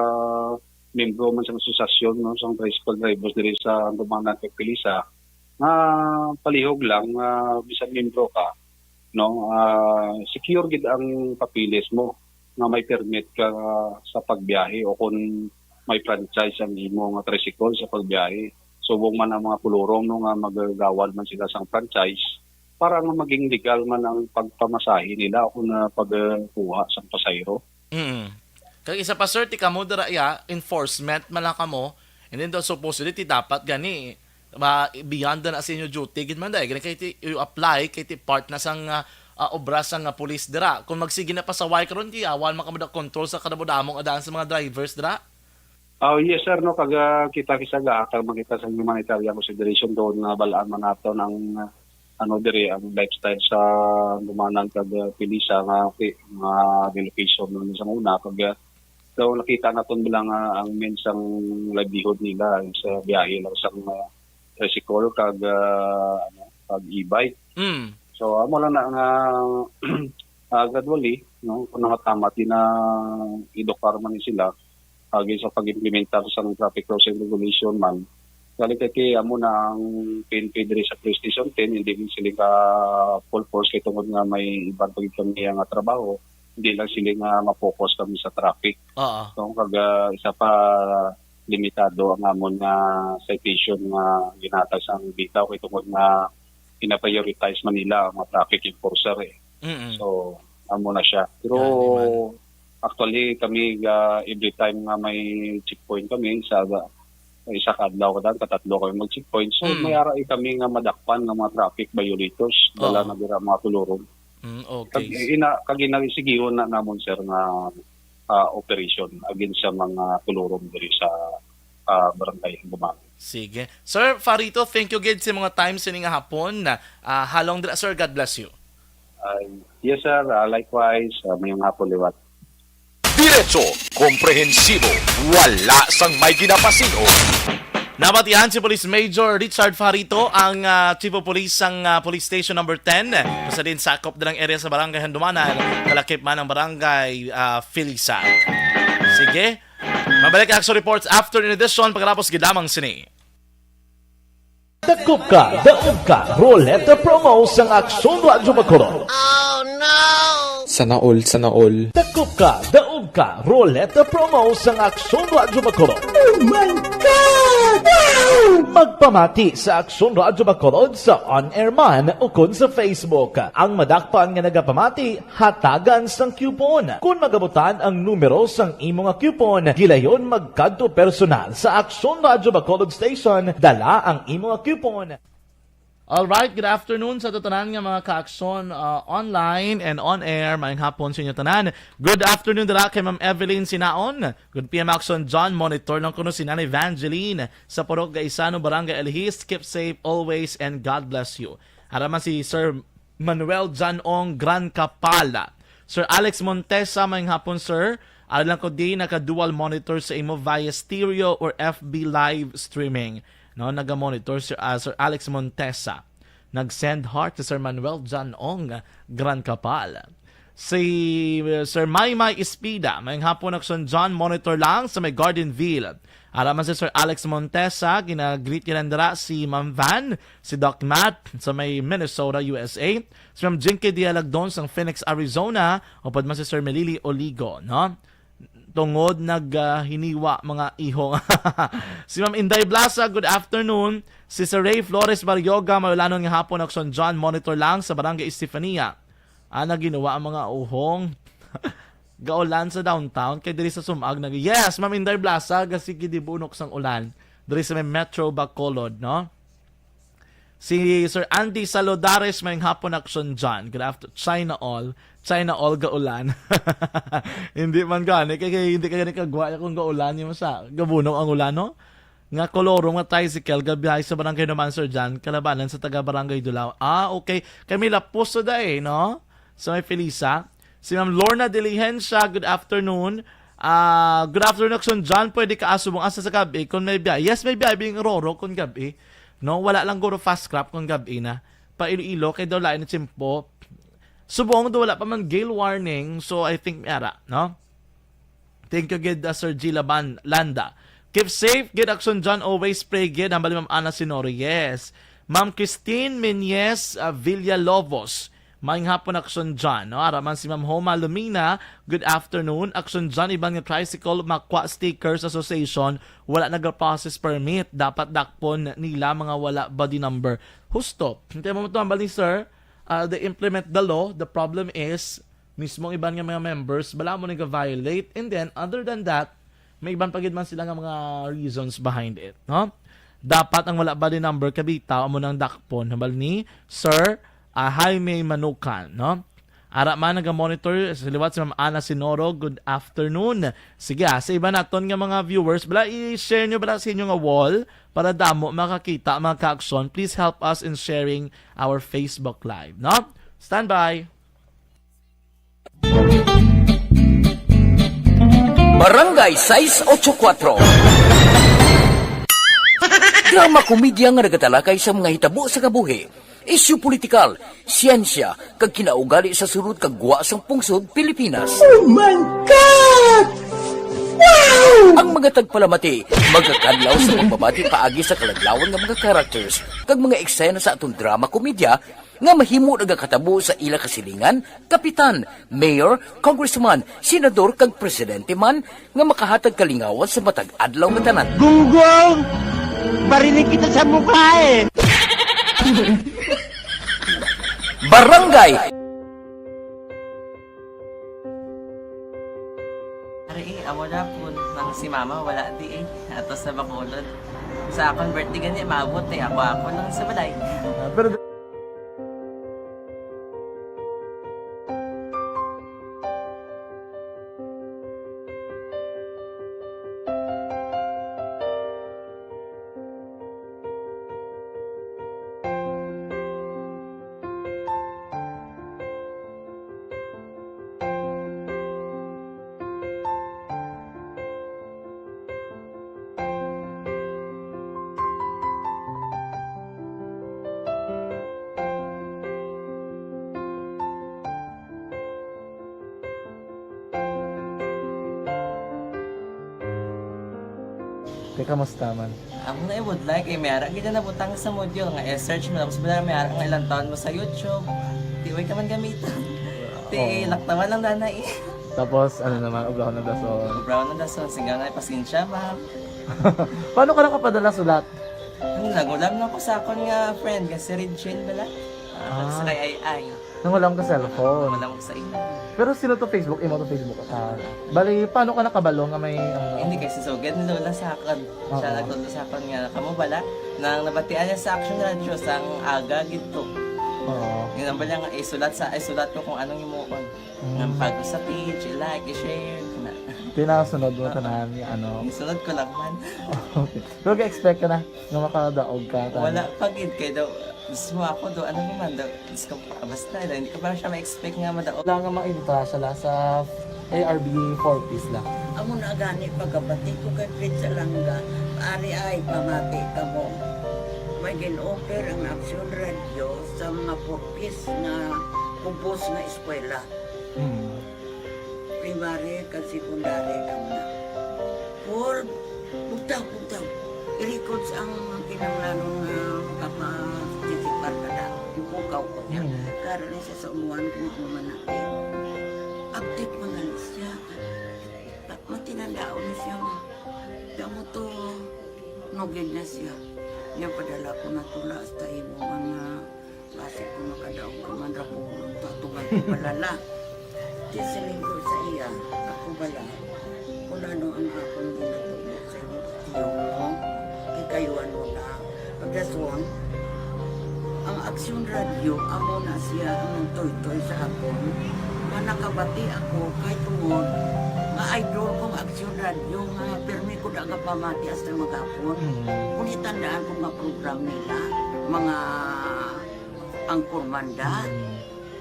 membro man sa asosasyon, no, sa tricycle drivers diri sa Andumanan kag Pilisa, nga palihog lang nga bisan membro ka, no, ah, secure gid ang papeles mo nga may permit ka sa pagbiyahe o kung may franchise ang imo nga tricycle sa pagbiyahe. Subong man ang mga kolorum, no, nga magagawad man sila sang franchise para nga maging legal man ang pagpamasahe nila o na pagkuha sang pasahero. Mm. Kag isa pa, sir, ti kamo dira, ya, enforcement man lang kamo, and then daw supposedly ti dapat gani ma beyond na sa inyo duty gid man, dai gani kay ti, you apply kay ti part na sang, ah, ah, obra sang, ah, pulis dira. Kung magsige na pasaway karon, ti awan man kamo da control sa kadamo-damo nga daan sa mga drivers dira. Oh, yes, sir, no, kag, ah, kita, kisa gahatag man kita sa humanitarian consideration doon nga balaan man naton ang, ah, ano, diri ang lifestyle sa Andumanan kag, ah, Pilisa nga, okay, nga relocation man sa una kag, ah, daw nakita naton bilang, ah, ang main sang livelihood nila sa biyahe lang sang, ah, tricycle kag, ah, ano, kag e-bike. Mm. So, amo lang na nga, ah, gradually, no, kung nangatama, di na edukar man ni sila, agi sa pag-implementar sang traffic rules and regulation man. Gali kay, kay amo na ang P N P diri sa Police Station ten, hindi man sila ka full force kay tungod nga may iban pa gid kami nga trabaho, hindi lang sila nga ma-focus kami sa traffic. Oo. So, kag, ah, isa pa, limitado ang amon nga citation nga ginhatag sang bitaw kay tungod nga gina-prioritize man nila ang mga traffic enforcer, eh. Mm-mm. So, amo na siya. Pero, gani man, actually, kami, ah, every time nga may checkpoint kami, sa, sa isa ka adlaw, kada katatlo kami mag-checkpoint. So, mm, may aray kami nga madakpan nga mga traffic violators, dala, oo, na dira mga kolorum. Mm, okay. Kag ina-, kag ina-, sigihon na namon, sir, nga, ah, operation against sa mga kolorum diri sa, ah, Barangay Andumanan. Sige. Sir Farito, thank you gid sa mga time sini nga hapon. Ah, halong dira, sir. God bless you. Ay, yes, sir. Ah, likewise, ah, mayong hapon liwat. Diretso, komprehensibo, wala sang may ginapasin-o. Nabatian si Police Major Richard Farito, ang, ah, Chief of Police sang, ah, Police Station Number ten. Basta din sakop na ang area sa Barangay Handumanan, kalakip man ang Barangay, ah, Felisa. Sige, mabalik ang action reports after in edition, pagkatapos gid lamang sini. Dakop ka, daog ka, Roleta Promo sang Aksyon Radyo Bacolod. Sana all, sana all. Dakop ka, daog ka, Roleta Promo sang Aksyon Radyo Bacolod. Oh my God! Wow! Magpamati sa Aksyon Radyo Bacolod sa on-air man ukon sa Facebook. Ang madakpan nga nagapamati, hatagan sang coupon. Kon magabutan ang numero sang imo nga coupon, gilayon magkadto personal sa Aksyon Radyo Bacolod Station, dala ang imo nga coupon. Alright, good afternoon sa tanan nga mga ka-Aksyon, uh, online and on air. Maayong hapon sa inyo tanan. Good afternoon dira kay Ma'am Evelyn Sinaon. Good P M Aksyon John, monitor lang kuno si Nanay Evangeline sa Purok Gaisano, Barangay Alihis. Keep safe always and God bless you. Ara man si Sir Manuel John Ong Gran Capala. Sir Alex Montesa, maayong hapon, sir. Alam ko di naka-dual monitor sa imo via stereo or F B live streaming. No, naga-monitor, Sir, ah, Sir Alex Montesa. Nag-send heart si Sir Manuel John Ong Gran Capal. Si, uh, Sir Maymay Espida, maayong hapon, Aksyon John, monitor lang sa may Gardenville. Ara man si Sir Alex Montesa, gina-greet niya lang dira si Ma'am Van, si Doc Matt sa may Minnesota, U S A, si Ma'am Jinky Dialagdon sang Phoenix, Arizona, upod man si Sir Melili Oligo, no? Tungod nag, ah, hiniwa mga ihong. Si Ma'am Inday Blasa, good afternoon. Si Sir Ray Flores Barrioga, maulanon nga hapon, Aksyon John, monitor lang sa Barangay Estefania. Ah, naginuwa ang mga uhong. Gaulan sa downtown, kay diri sa Sumag nag-, yes, Ma'am Inday Blasa, gasigi di bunok sang ulan. Diri sa may Metro Bacolod, no? Si Sir Andy Salodares, maayong hapon, Aksyon John. Good after-, China all. China all gaulan. Hindi man gani, kay, kay hindi ka gani kagwa kung gaulan yung sa, gabunok ang ulan, no? Nga kolorum nga tricycle, gabiyahe sa Barangay Numan, Sir John, kalabanan sa taga Barangay Dulao. Ah, okay. Kay may lapos sa day, no? Sa may Felisa. Si Ma'am Lorna Diligencia, good afternoon. Ah, good afternoon, Aksyon John. Pwede ka asubong asa sa gabi kung may biyahe? Yes, may biyahe, bing Roro, kung gabi. No, wala lang guro fast crop kung gabi na. Pa Iloilo, kay daw lain na tiyempo. Subong do wala pa man gale warning, so I think may ara, no? Thank you gid, uh, Sir G Laban Landa. Keep safe gid, Action John, always pray gid. Hambal ni Ma'am Ana Sinoro, yes. Ma'am Christine Menyes, uh, Villalobos. Maayong hapon, Action John, no? Ara man si Ma'am Homa Lumina, good afternoon. Action John, iban nga tricycle makwa stickers association, wala naga-process permit. Dapat dakpon nila mga wala body number. Husto. Hintay mo to, hambal ni Sir. Uh, they implement the law. The problem is, mismo iban nga mga members, bala mo naga-violate. And then, other than that, may iban pa gid man sila nga mga reasons behind it, no? Dapat ang wala body number kabita amo nang dakpon, hambal ni Sir, ah, Jaime Manukan, no? Ara man naga-monitor sa liwat si Ma'am Ana Sinoro. Good afternoon. Sige, ah, sa iba naton nga mga viewers, bala i-share nyo bala sa inyo nga wall para damo makakita, mga ka-aksyon. Please help us in sharing our Facebook Live, no? Standby. Barangay sais ocho kuatro. Drama komedya nga nagatalakay sa mga hitabo sa kabuhi, isyu politikal, siyensya, kag kinaugali sa sulod kag gwa sang pungsod Pilipinas. Oh my God! Wow! Ang mga tagpalamati magakadlaw sa pagbabati paagi sa kaladlawan nga mga characters kag mga eksena sa aton drama komedya nga mahimo nagakatabo sa ila kasilingan, kapitan, mayor, congressman, senador, kag presidente man nga makahatag kalingawan sa matag adlaw nga tanan. Gunggong! Barili kita sa mukha eh! Barangay! Ari eh, amo na po nang si mama wala di eh. Ato sa Bacolod. Sa akon birthday gani, maabot eh. Ako-ako lang sa balay. Ah, pero Kay kamusta man? Amo na i-wood like, eh, may ara gid na nabutang sa module nga i-search mo, tapos bala may ara nga ilang taon mo sa YouTube. Di way ka man gamiton. Ti, laktawan lang dana eh. Tapos, ano naman, ubrahon ng dason. Ubrahon ng dason, sigaw na, pasensya, ma'am. Paano ka nakapadala sulat? Ano, nagulam na ko sa akon nga friend, nga si Regine bala. Ah, Ah. sa kay Ay Ay. Nangulam ka cellphone. Wala ko sa imo. Pero sino to Facebook? Imo to Facebook? Ah, bali, paano ka nakabalo nga may ano? Hindi kay si Sugad ni Lola sa akon. Siya Oo. nagtudlo sa akon nga kamo bala nang nabatian niya sa Action Radio sang aga gid to. Oo. Yung nang bala nga isulat sa isulat ko kung anong imuon. Mm. Nang bago sa page, i-like, i-share, na. Tinasunod mo tanan nga ano. Isunod ko lang man. Okay. Pero ga-expect ka na nga makadaog ka. Wala pa gid kay daw Diyos mo ako do, ano naman do, Diyos ko, ah, basta, hindi ko pa siya ma-expect nga madaog. Wala nga mainta siya la sa A R B four Ps la. Amo na gani pagkabati ko kay Fred Salanga, ari ay pamati kamo. May gin-offer ang Aksyon Radio sa mga four Ps nga kubos nga eskwela. Mm. Primary kag secondary kamo na. Four, bugtaw, bugtaw. I-records ang kinahanglanon nga makaparticipar ka na. Ipukaw ko niya. Mm. Karon ni sa umuan ko nga man natin. Update man gani siya. Matinandaon ni siya nga. Kamo to, nugid na siya. Niya padala ko na tula hasta imo mga Basi kung makadaog ka man ra ko, tatugan ko bala la. Di siling ko sa iya, ako bala. Kung ano ang akong ginatubo sa imo, tiyo mo, ikayuan mo na. Pagdason, ang Aksyon Radio, amo na siya ang nagtoytoy sa akon. Nga nakabati ako, kay tungod, nga idol kong Aksyon Radio, nga pirmi ko da nga pamati hasta maghapon. Mm. Kung itandaan ko nga program nila, mga Ang Kurmanda.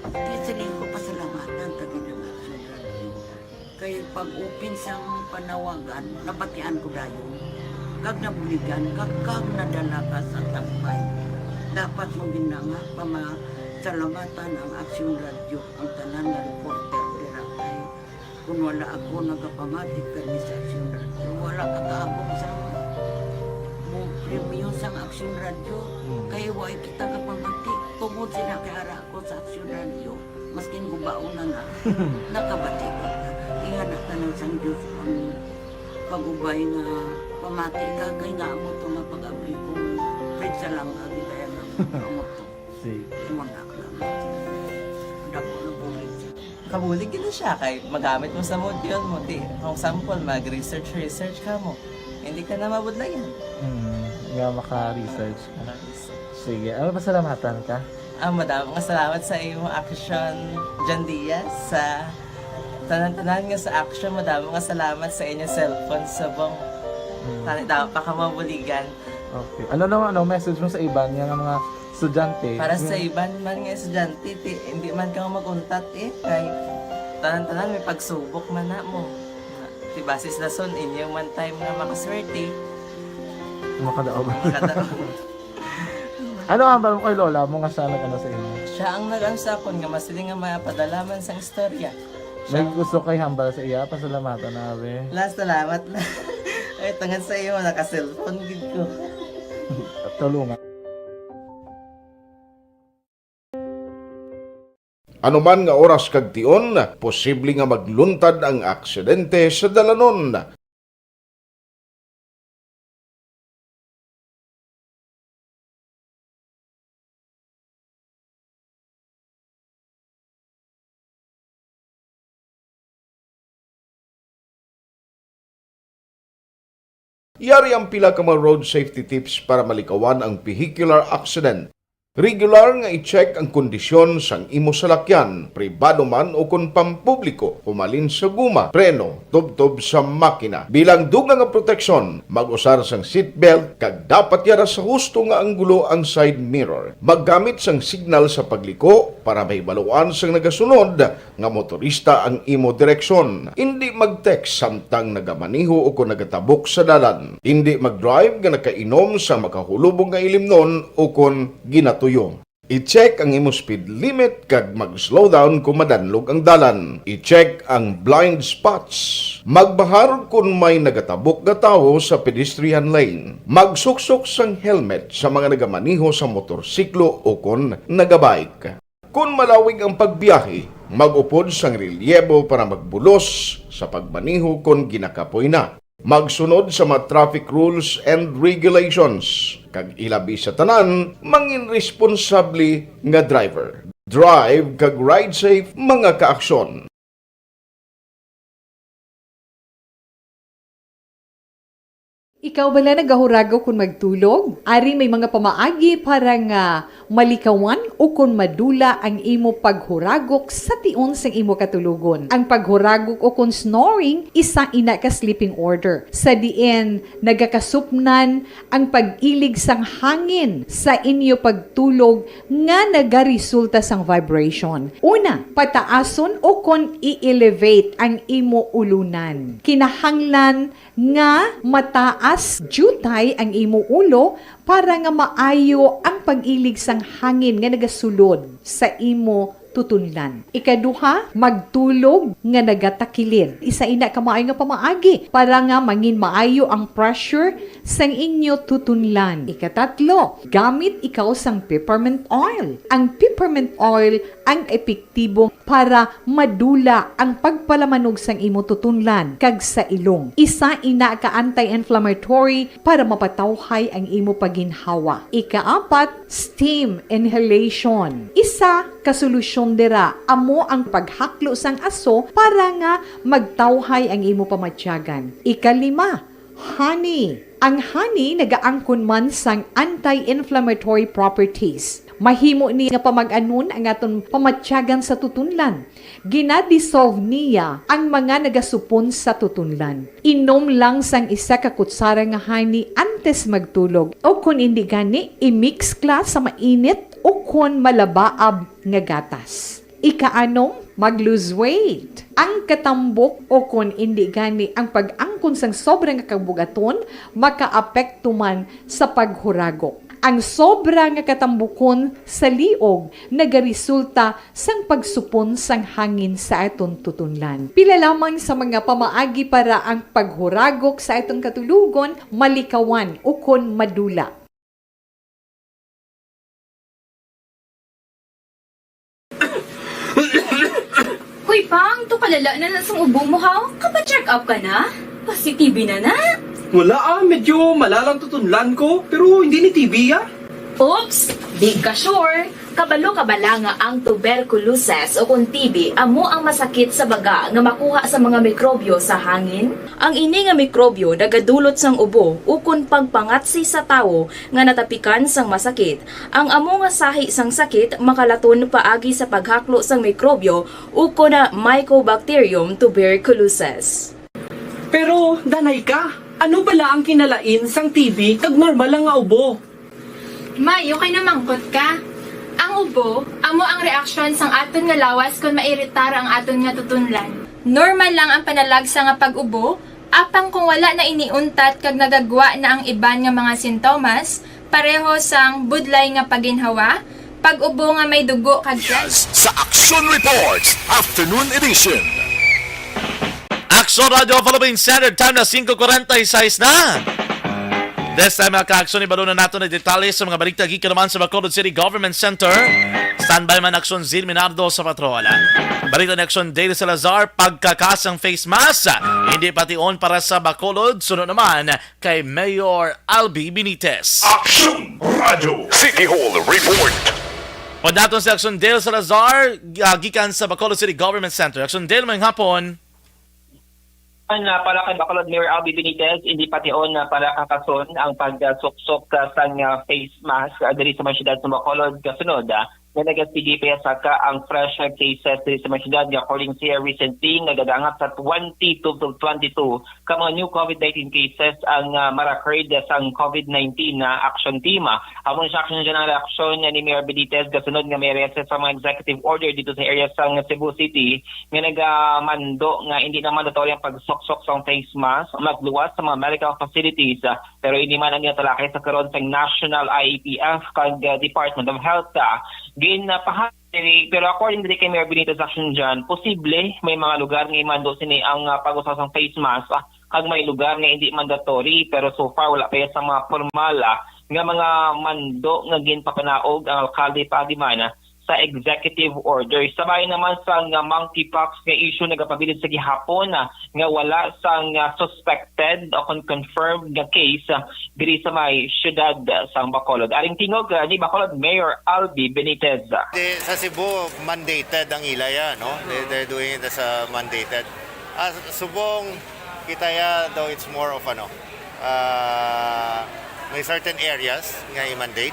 Ti siling ko pasalamatan ta gid ang Aksyon Radio. Kay pag-open sang panawagan, nabatian ko dayon. Kag nabuligan, kag, kag nadala ka sa tampay. Dapat mo gid na nga pama-, Salamatan ang Aksyon Radyo, ang tanan nga reporter dira kay kun wala ako nagapamati kani sa Aksyon Radyo, wala ka kaabot sa mo premyo sang Aksyon Radyo. Hmm. Kay way kita kapamati tungod sila kay ara ako sa Aksyon Radyo. Maskin gubaon na na, nakabati ko. Ingana tanan sang Diyos ang pag-ubay nga pamati ka kay nga amo to nga pag-abli ko. Pwede sa lang agi kaya nga amo to. Sige. Wala ka. Dako na bulig siya. Kabulig gid na siya kay magamit mo sa module mo. Di, kung sample, mag-research, research ka mo. Hindi ka na mabudlayan. Mm, nga maka-research ka. Maka-research. Sige, ano, pasalamatan ka? Ah, madamo nga salamat sa imo action, John Diaz, sa tanan-tanan nga sa action. Madamo nga salamat sa inyo cellphone subong. Mm. Tani daw pa ka mabuligan. Okay. Ano naman, ano, message mo sa iban nga mga estudyante? Para sa Mm. iban man nga estudyante, ti, hindi man ka mag-untat eh. Kay tanan-tanan may pagsubok man na mo. Ti basis lason inyo man time nga makaswerte. Makadaog. Makadaog. Ano ang hambal mo kay lola mo nga siya nag-ano sa imo? Siya ang nag-ano sa akon nga masiling nga mapadala man sang istorya. May gusto kay hambal sa iya? Pasalamatan na, abi. La, salamat na. Ay, tungod sa iyo, naka-cellphone gid ko. Tulungan. Anuman nga oras kag tion, posible nga magluntad ang aksidente sa dalanon. Yari ang pila ka mga road safety tips para malikawan ang vehicular accident. Regular nga i-check ang kondisyon sang imo salakyan, pribado man o kon pampubliko, humalin sa guma, preno, tubtob sa makina. Bilang dugang nga proteksyon, mag-usar sang seatbelt kag dapat yara sa husto nga anggulo ang side mirror. Maggamit sang signal sa pagliko para mahibaluan sang nagasunod nga motorista ang imo direksyon. Indi mag-text samtang nagamaneho o kon nagatabok sa dalan. Indi mag-drive nga nakainom sa makahulubong nga ilimnon o kon ginatuyo. I-check ang imo speed limit kag mag-slow down kon madanlog ang dalan. I-check ang blind spots. Magbahar kon may nagatabok nga tawo sa pedestrian lane. Magsuksok sang helmet sa mga nagamaneho sa motorsiklo o kon nagabike. Kon malawig ang pagbiyahe, mag-upod sang relyebo para magbulos sa pagmaneho kon ginakapoy na. Magsunod sa mga traffic rules and regulations, kag ilabi sa tanan, mangin responsable nga driver. Drive kag ride safe, mga kaaksyon. Ikaw bala nagahuragok kon magtulog? Ari may mga pamaagi para nga malikawan ukon madula ang imo paghuragok sa tion sang imo katulogon. Ang paghuragok ukon snoring, isa ina ka sleeping order, sa diin nagakasupnan ang pag-ilig sang hangin sa inyo pagtulog nga nagaresulta sang vibration. Una, pataason ukon i-elevate ang imo ulunan. Kinahanglan nga mataas diutay ang imo ulo para nga maayo ang pag-ilig sang hangin nga nagasulod sa imo tutunlan. Ikaduha, magtulog nga nagatakilid. Isa ina ka maayo nga pamaagi para nga mangin maayo ang pressure sang inyo tutunlan. Ikatatlo, gamit ikaw sang peppermint oil. Ang peppermint oil ang epektibo para madula ang pagpalamanog sang imo tutunlan kag sa ilong. Isa ina ka anti-inflammatory para mapatawhay ang imo pagginhawa. Ikaapat, steam inhalation. Isa ka solusyon dira amo ang paghaklo sang aso para nga magtawhay ang imo pamatyagan. Ikalima, honey. Ang honey nagaangkon man sang anti-inflammatory properties. Mahimo ni nga pamag-anon ang aton pamatyagan sa tutunlan. Gina-dissolve niya ang mga nagasupon sa tutunlan. Inom lang sang isa ka kutsara nga honey antes magtulog, o kon indi gani, i-mix kla sa mainit o kon malabaab nga gatas. Ikaanom, mag-lose weight. Ang katambok o kon indi gani ang pag-angkon sang sobra nga kabug-aton makaapekto man sa paghuragok. Ang sobra nga katambukon sa liog nagaresulta sang pagsupon sang hangin sa aton tutunlan. Pila lamang sa mga pamaagi para ang paghuragok sa aton katulogon malikawan ukon madula. Hoy, Pang, to kalala na na sang ubo mo, ha? Kapa-check up ka na? Pasi-T B na na? Wala, ah, medyo malalang tutunlan ko, pero hindi ni T B, ah. Oops! Di ka sure? Kabalo ka bala nga ang tuberculosis o kon T B amo ang masakit sa baga nga makuha sa mga mikrobyo sa hangin? Ang ini nga mikrobyo nagadulot sang ubo ukon pagpangatsi sa tawo nga natapikan sang masakit. Ang amo nga sahi sang sakit makalaton paagi sa paghaklo sang mikrobyo ukon na Mycobacterium tuberculosis. Pero, danay ka, ano bala ang kinalain sang T B kag normal lang nga ubo? May, okay na mangkot ka. Ang ubo, amo ang reaksyon sang aton nga lawas kon mairitar ang aton nga tutunlan. Normal lang ang panalagsa nga pag-ubo, apang kung wala na ini untat kag nagagwa na ang iban nga mga sintomas, pareho sang budlay nga paginhawa, pag-ubo nga may dugo kag tiyan. Sa Aksyon Reports, Afternoon Edition. Aksyon Radio Philippines Standard Time na singko kuwarenta y seis na. This time, mga ka-aksyon, ibalo na nato na detalye sa mga balita gikan naman sa Bacolod City Government Center. Standby man Aksyon Zil Minardo sa patrol. Balita ni Aksyon Dale Salazar, pagkakas ang face mask, hindi pation para sa Bacolod. Sunod naman kay Mayor Albi Benitez. Aksyon Radio City Hall Report. Padaton si Aksyon Dale Salazar, ah, gikan sa Bacolod City Government Center. Aksyon Dale, maayong hapon. Ang, ah, para kay Bacolod Mayor Albi Benitez, hindi pation na para kakason ang pagsuksok, ah, sang, ah, face mask, ah, diri sa mga syudad sa Bacolod. Kasunod, ah, nga nagasigig pa saka ang fresh, ah, cases diri sa mga syudad, nga according siya recently, nagadangat sa twenty-two to twenty-two ka mga new COVID nineteen cases ang, ah, ma-record sang COVID nineteen na action team. Amo na siya, action dyan ang reaksyon ni Mayor Benitez kasunod nga may reaksyon sa mga executive order dito sa area sa Cebu City nga nagamando nga hindi na mandatory ang pagsuksok sa face mask, magluwas sa mga medical facilities, ah, pero hindi man ang ginatalakay sa karon sa National I A T F kag, ah, Department of Health, ah. Gin, ah, paha-, pero according diri kay Mayor Benitez Action dyan, posible may mga lugar nga imando sini ang, ah, pag-usa sang face mask, ah, kag may lugar nga hindi mandatory, pero so far wala pa sa mga formal, ah, nga mga mando nga ginpapanaog ang alkalde paagi man, ah, sa executive order. Sa bahin naman sang, ah, monkeypox nga issue, nagapabilin sa gihapon, ah, nga wala sang, ah, suspected o kon confirmed nga case, ah, diri sa may siyudad, ah, sang Bacolod. Aring tingog, ah, ni Bacolod Mayor Albi Benitez. Di, sa Cebu, mandated ang ila ya, no? They, they're doing it as a mandated. Ah, subong kita ya, though it's more of ano, ah, may certain areas nga i-mandate.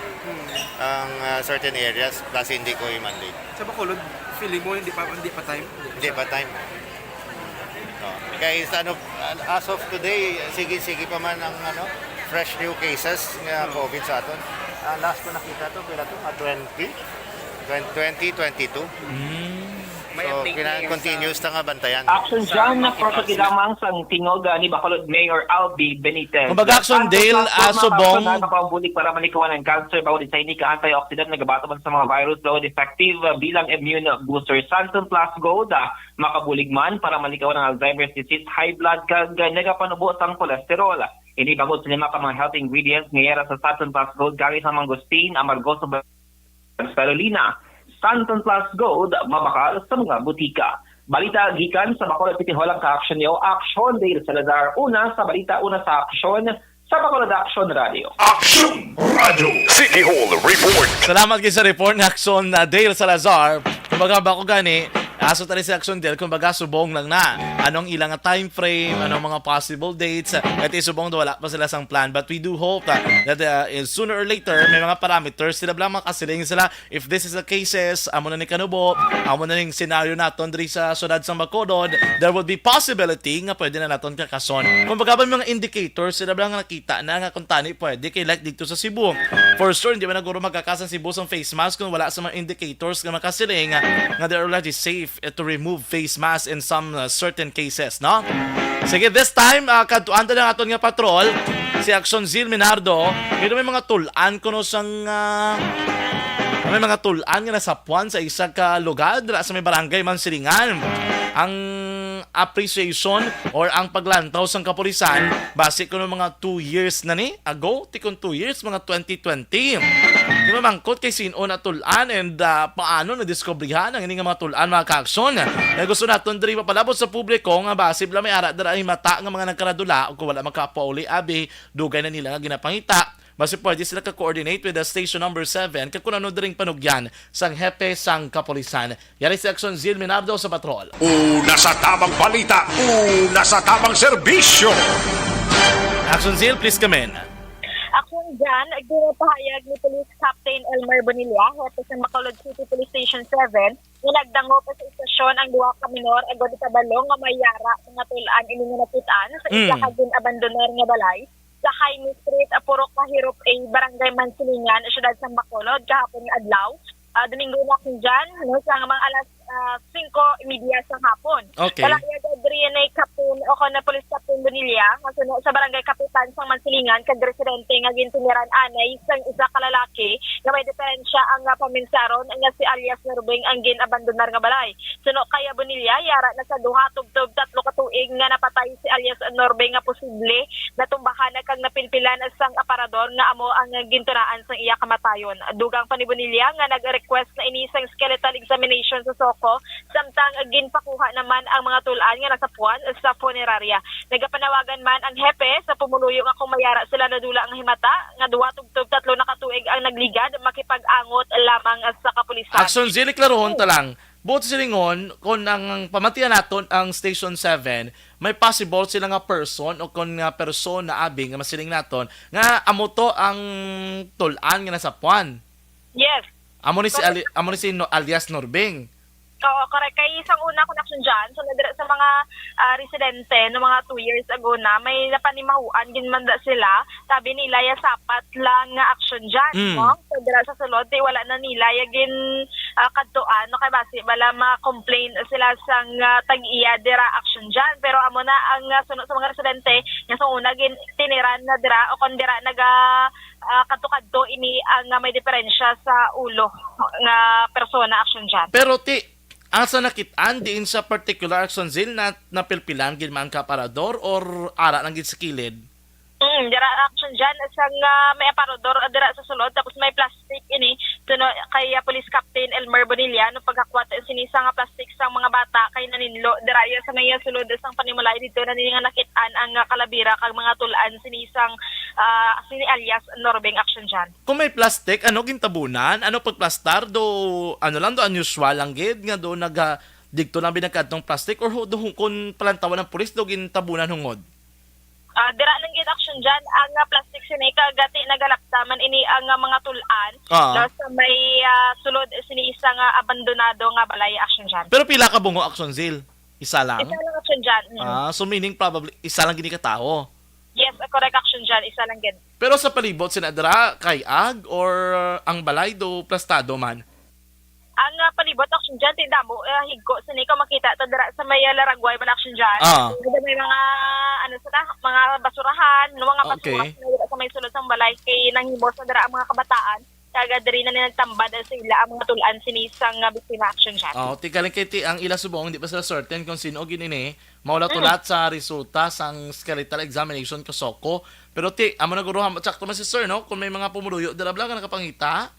Ang, ah, certain areas, kasi hindi ko i-mandate. Sa Bacolod, feeling mo hindi pa, hindi pa time? Hindi pa time. No. Kay sa ano, as of today, sige, sige pa man ang ano, fresh new cases nga COVID sa aton. Ang last ko nakita to, pila to? Ah, twenty? Twen-, twenty, twenty-two. Mm. So, update kailangan continuous ta nga bantayan. Action dyan, na prosecutor lamang sang tingog, ah, ni Bacolod Mayor Albi Benitez. Kumbaga, action, Dale, ah, subong. Nakapabulig para malikawan ang cancer, bawal sa ini ka antioxidant, nagabato man sa mga virus, bawal effective, ah, bilang immune booster. Santon Plus Gold, ah, makabulig man para malikawan ang Alzheimer's disease, high blood, kag, ah, nagapanubo sang cholesterol. Ini bangod sa lima ka mga health ingredients nga yara sa Santon Plus Gold gamit sa mangosteen, amargoso, spirulina. Santon Plus Gold, mabakal sa mga butika. Balita gikan sa Bacolod City Hall ang ka-action niyo, Action Dale Salazar. Una sa balita, una sa aksyon, sa Bacolod Action Radio. Action Radio City Hall Report. Salamat gid sa report ni Action, uh, Dale Salazar. Kumbaga, ba ko gani, aso tali si Action Dale, kumbaga, subong lang na. Anong ilang time frame, anong mga possible dates, uh, at isubong na wala pa sila sang plan. But we do hope, uh, that, uh, sooner or later, may mga parameters sila, bala makasiling sila. If this is the cases, amo na ni kanubo, amo na ning senaryo naton diri sa siyudad sang Bacolod, there would be possibility nga pwede na naton kakason. Kumbaga, ba, mga indicators sila, bala nga nakita na nga kung tani pwede kay, like, dito sa Cebu. For sure, hindi man naguro magkakas ang Cebu sang face mask kung wala sa mga indicators nga makasiling nga they're already safe, eh, to remove face mask in some, uh, certain cases, no? Sige, this time, uh, kadtuan ta lang aton nga patrol. Si Action Zil Minardo, pero may mga tul-an kuno sang, ah, may mga tul-an nga nasapuan sa isa ka lugar dira sa may barangay Mansilingan. Ang appreciation or ang paglantaw sang kapulisan, basi kuno mga two years na ni ago, ti kon two years, mga twenty twenty. Di mamangkot kay sin-o na tul-an and, ah, paano nadiskubrihan ang ini nga mga tul-an, mga ka-aksyon. Kaya gusto naton diri mapalabot sa publiko nga basi bala may ara dira himata nga mga nagkaradula o kung wala makapauli abi, dugay na nila nga ginapangita. Basi pwede sila ka-coordinate with the station number seven kag kung ano diring panugyan sang hepe sang kapulisan. Yari si Action Zil Minardo sa patrol. Una sa tamang balita, una sa tamang serbisyo. Action Zil, please come in. Action Jan, ginapahayag ni Police Captain Elmer Bonilla, hepe sa Bacolod City Police Station seven, nga nagdangop sa istasyon ang duha ka minor agod ikabalo nga may yara nga tul-an ini nga nakit-an sa isa Mm. ka gin-abandonar nga balay sa Jaime Street, ah, Purok Kahirop A, Barangay Mansilingan, Siyudad sang Bacolod, kahapon nga adlaw. Ah, Domingo na, Action Jan, no, sa mga alas, ah, singko y media sa hapon. Okay. Palaya diri ni Captain o kon Police Captain Bonilla, nga suno sa Barangay Kapitan sang Mansilingan, kag residente nga gintiniran anay sang isa ka lalaki nga may diferensya ang, ah, paminsaron nga si alias Norbing ang gin-abandonar nga balay. Suno kay Bonilla, yara na sa duha tubtob tatlo ka tuig nga napatay si alias Norbing nga posible natumbahan kag napilpilan sang aparador nga amo ang gintunaan sang iya kamatayon. Dugang pa ni Bonilla nga nag-request na ini sang skeletal examination sa SOCO, samtang ginpakuha naman ang mga tul-an nga nasapuan sa punerarya. Nagapanawagan man ang hepe sa pumuluyo nga kung may ara sila nadula nga himata nga duha tubtob tatlo na ka tuig ang nagligad, makipag-angot lamang sa kapulisan. Action Zil, iklarohon ta lang. Buot silingon, kung ang pamatian naton ang Station seven, may possible sila nga person o kon nga persona abi nga masiling naton nga amo to ang tul-an nga nasapuan. Yes. Amo ni si Correct. Ali-, amo ni si No-, alias Norbing. Oo, correct. Kay isang una, kon Action Jan, so, nadira sa mga, ah, residente no mga two years ago na, may napanimahuan gid man da sila. Sabi nila, ya sapat lang nga Action Jan, Mm. no? So, dira sa sulod, di wala na nila ya gin, ah, kadtuan, no? Kay basi bala ma-complain sila sang, ah, tag-iya dira Action Jan. Pero amo na ang, ah, suno sa mga residente, nga sa una, gin-, tiniran na dira, o kon dira naga, ah, kadto-kadto ini ang, ah, may diferensya sa ulo nga persona, Action Jan. Pero ti, ang sa nakit-an diin sa particular, Action Zil, na napilpilan gid man ka aparador or ara lang gid sa kilid? Mm, dira, Action Jan, sang, ah, may aparador, ah, dira sa sulod, tapos may plastic ini, suno kay, ah, Police Captain Elmer Bonilla, no, paghakwat sini sa nga plastic sang mga bata kay naninlo dira ya sa may, ah, sulod sang panimalay didto na nini nga nakit-an ang, ah, kalabira kag mga tul-an sini sang, ah, sini alias Norbing, Action Jan. Kung may plastic, ano gintabunan? Ano pagplastar? Do, ano lang, do unusual lang gid nga do naga-, digto lang binagkadtong plastic or hu-, do hu-, kung palantawan ng pulis, do gintabunan hungod? Ah, dira lang gid, Action Jan, ang, ah, plastic sini kag gati nagalapta man ini ang, ah, mga tul-an, Ah. no, sa may, ah, sulod sini isa nga abandonado nga balay, Action Jan. Pero pila ka bungo, Action Zil? Isa lang? Isa lang, Action Jan. Mm. Ah, so meaning probably isa lang gini ka tawo? Yes, ah, correct, Action Jan. Isa lang gid. Pero sa palibot sina dira, kay-ag or ang balay do plastado man? Ang, ah, palibot, Action Jan, ti damo, ah, higko sini kung makita ta dira sa may, ah, Laragway man, Action Jan. Ah. Dira may mga, ano sila, mga basurahan, no, mga Okay. basura sila dira sa may sulod sang balay kay nanghimos na dira ang mga kabataan. Kag diri na ni nagtambad sila ang mga tul-an sini sang, ah, biktima, Action Jan. Oh, ti galing kay ti ang ila subong, di pa sila certain kung sino gid ini. Mao lang to Mm. lahat sa resulta sang skeletal examination ka SOCO. Pero ti, amo na guro, ham-, sakto man si sir, no? Kung may mga pumuluyo dira bala nga nakapangita.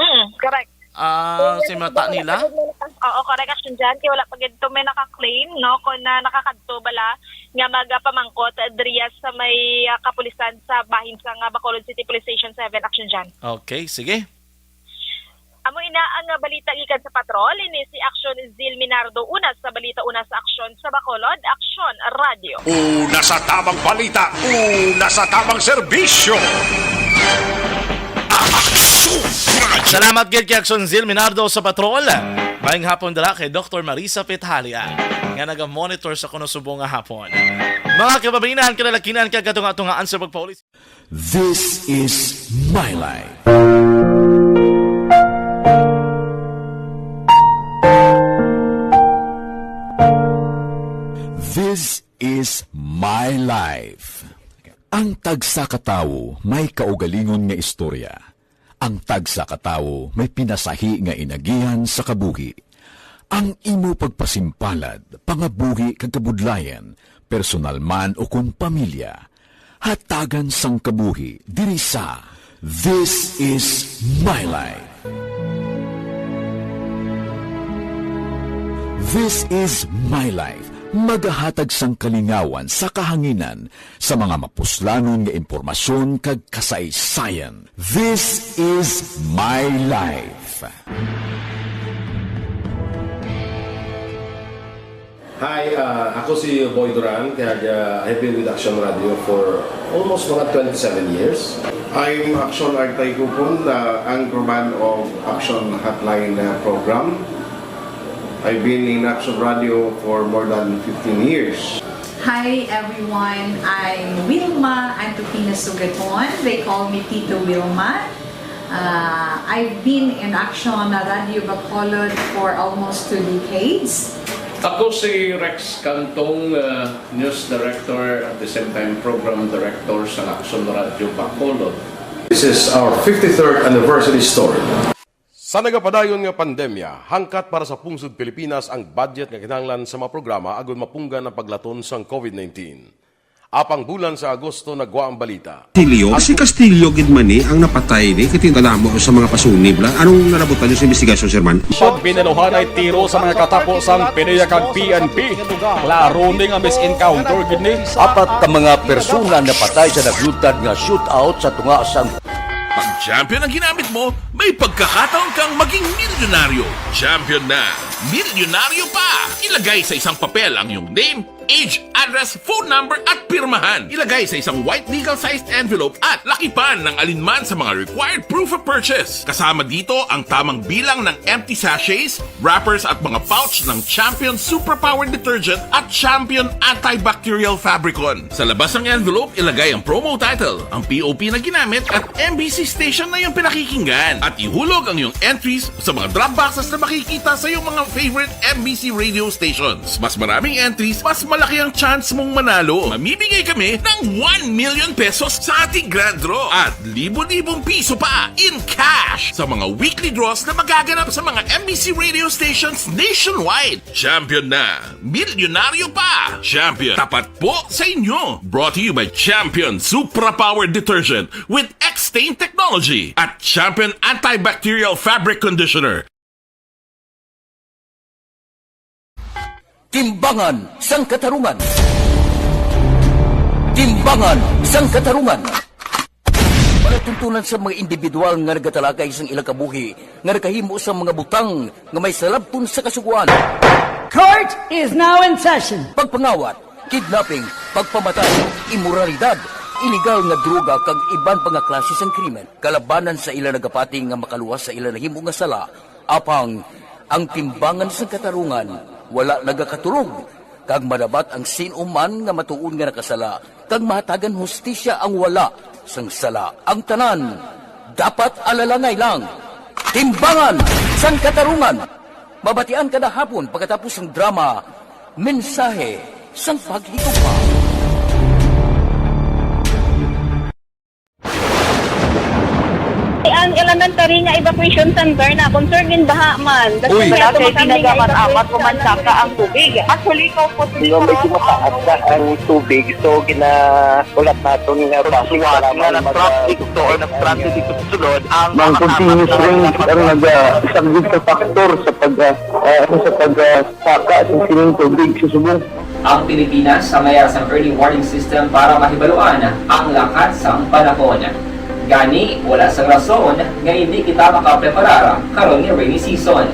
Mm, correct. Ah, Kaya si mata wala nila? pa gid may naka-, oo, correct, Action Jan. Kaya wala pa gid to may naka-claim, no? Kung na nakakadto bala nga magapamangkot diriya sa may, ah, kapulisan sa bahin sa nga Bacolod City Police Station seven, Action Jan. Okay, sige. Amo ina ang balita gikan sa patrol. Ini si Action Zil Minardo, una sa balita, una sa aksyon sa Bacolod, Aksyon Radio. Una sa tamang balita, una sa tamang serbisyo. Aksyon Radio. Salamat gid kay Action Zil Minardo sa patrol. Maayong hapon dira kay Doktor Marisa Pethalia nga naga-monitor sa kuno subong nga hapon. Mga kababayan, kinalakinan kag katunga-tungaan sa pagpauli. This is my life. This is my life. Ang tagsa ka tawo may kaugalingon nga istorya. Ang tagsa ka tawo may pinasahi nga inagihan sa kabuhi. Ang imo pagpasimpalad, pangabuhi kag kabudlayan, personal man o kon pamilya, hatagan sang kabuhi diri sa This Is My Life. This Is My Life, magahatag sang kalingawan sa kahanginan sa mga mapuslanon nga impormasyon kag kasaysayan. This Is My Life. Hi, ah, ako si Boy Duran, kag, ah, I've been with Action Radio for almost mga twenty-seven years. I'm Action Artay Kupon, the anchorman of Action Hotline, uh, program. I've been in Action Radio for more than fifteen years. Hi everyone, I'm Wilma Antupina Sugaton. They call me Tito Wilma. Uh, I've been in Action Radio Bacolod for almost two decades. Ako si Rex Cantong, uh, news director at the same time program director sa Action Radio Bacolod. This is our fifty-third anniversary story. Sa nagapadayon nga pandemya, hangkat para sa pungsod Pilipinas ang budget nga kinahanglan sa mga programa agud mapunggan ang paglaton sang covid nineteen. Apang bulan sa Agosto nagwa ang balita. Castillo? Si Castillo gid man ni ang napatay ni, kay tingala mo sa mga pasunib la. Anong nalabutan niyo sa investigasyon, Sir Man? Pagbinaluhanay tiro sa mga katapo sang PDEA kag P N P. Klaro ni nga mis-encounter gid ni. Apat ka mga persona napatay sa nagluntad nga shootout sa tunga sang Pag champion ang ginamit mo, may pagkakataon kang maging milyonaryo. Champion na, milyonaryo pa! Ilagay sa isang papel ang iyong name, age, address, phone number, at pirmahan. Ilagay sa isang white legal-sized envelope at lakipan ng alinman sa mga required proof of purchase. Kasama dito ang tamang bilang ng empty sachets, wrappers at mga pouch ng Champion Superpower Detergent at Champion Antibacterial Fabricon. Sa labas ng envelope, ilagay ang promo title, ang P O P na ginamit at M B C station na iyong pinakikinggan. At ihulog ang iyong entries sa mga drop boxes na makikita sa iyong mga favorite M B C radio stations. Mas maraming entries, mas malaki ang chance mong manalo. Mamimigay kami ng one million pesos sa ating grand draw at libo-libong piso pa in cash sa mga weekly draws na magaganap sa mga M B C radio stations nationwide. Champion na! Milyonaryo pa! Champion, tapat po sa inyo! Brought to you by Champion Supra Power Detergent with X-Stain Technology at Champion Antibacterial Fabric Conditioner. Timbangan sang Katarungan. Timbangan sang Katarungan. Palatuntunan sa mga individual nga nagatalakay sang ilang kabuhi nga nakahimo sang mga butang nga may salabton sa Kasugoan. Court is now in session. Pagpangawat, kidnapping, pagpamatay, imoralidad, iligal nga droga kag iban pa nga klase sang krimen. Kalabanan sa ila nagapati nga makaluwas sa ila nahimo nga sala, apang ang timbangan sang katarungan wala nagakatulog, kag madabat ang sin-o man nga matuod nga nakasala, kag mahatagan hustisya ang wala sang sala. Ang tanan dapat alalangay lang. Timbangan sang Katarungan. Mabatian kada hapon pagkatapos sang drama, Mensahe sang Paghigugma. Ang elementary nga evacuation center na concern gin baha man. Uy. Wala kay ginagamit-amat, umansaka ang tubig. Actually, ikaw po, Hindi, medyo mataas na ang tubig. So, ginahulat naton nga base para nga mag- nag-traffic to or nag-traffic dito sa sulod, ang Ang continuous rain ang nag-, ah, isang big factor sa pag, ah, ah, ano, sa pag, ah, saka sa sining tubig sa subong. Ang Pilipinas sa mayara sang early warning system para mahibaluan ang lakat sang panahon. Gani, wala sang rason nga indi kita makapreparar karon nga rainy season.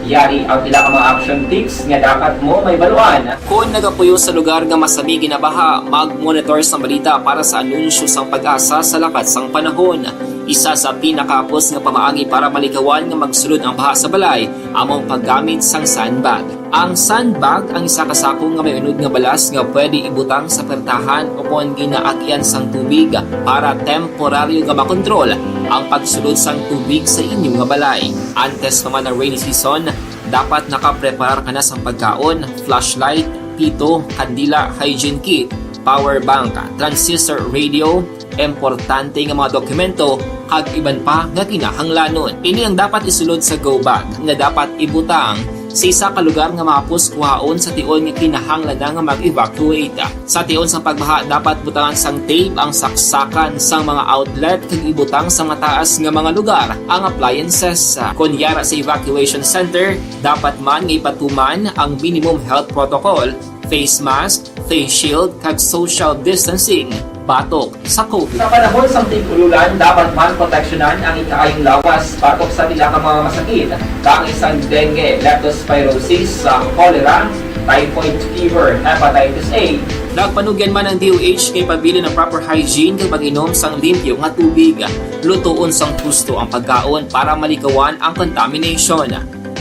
Yari ang pila ka mga action tips nga dapat mo mahibaluan. Kon nagapuyo sa lugar nga masami ginabaha, mag-monitor sang balita para sa anunsyo sang PAGASA sa lakat sang panahon. Isa sa pinakahapos nga pamaagi para malikawan nga magsulod ang baha sa balay amo ang paggamit sang sandbag. Ang sandbag ang isa ka sako nga may unod nga balas nga pwede ibutang sa pertahan ukon ginaagian sang tubig para temporaryo nga makontrol ang pagsulod sang tubig sa inyo nga balay. Antes pa man ang rainy season, dapat nakapreparar ka na sang pagkaon, flashlight, pito, kandila, hygiene kit, power bank, transistor radio, importante nga mga dokumento, kag iban pa nga kinahanglanon. Ini ang dapat isulod sa go bag nga dapat ibutang sa isa ka lugar nga mahapos kuhaon sa tion nga kinahanglan na nga mag-evacuate. Sa tion sang pagbaha, dapat butangan sang tape ang saksakan sang mga outlet kag ibutang sa mataas nga mga lugar ang appliances. Kon yara sa evacuation center, dapat man nga ipatuman ang minimum health protocol, face mask, face shield, kag social distancing batok sa COVID. Sa panahon sang tig-ululan, dapat man proteksyonan ang ikaayong lawas batok sa pila ka mga masakit, kaangay sang dengue, leptospirosis, sa cholera, typhoid fever, hepatitis A. Nagpanugyan man ang D O H kay pabilin ang proper hygiene kag pag-inom sang limpyo nga tubig. Lutoon sang husto ang pagkaon para malikawan ang contamination.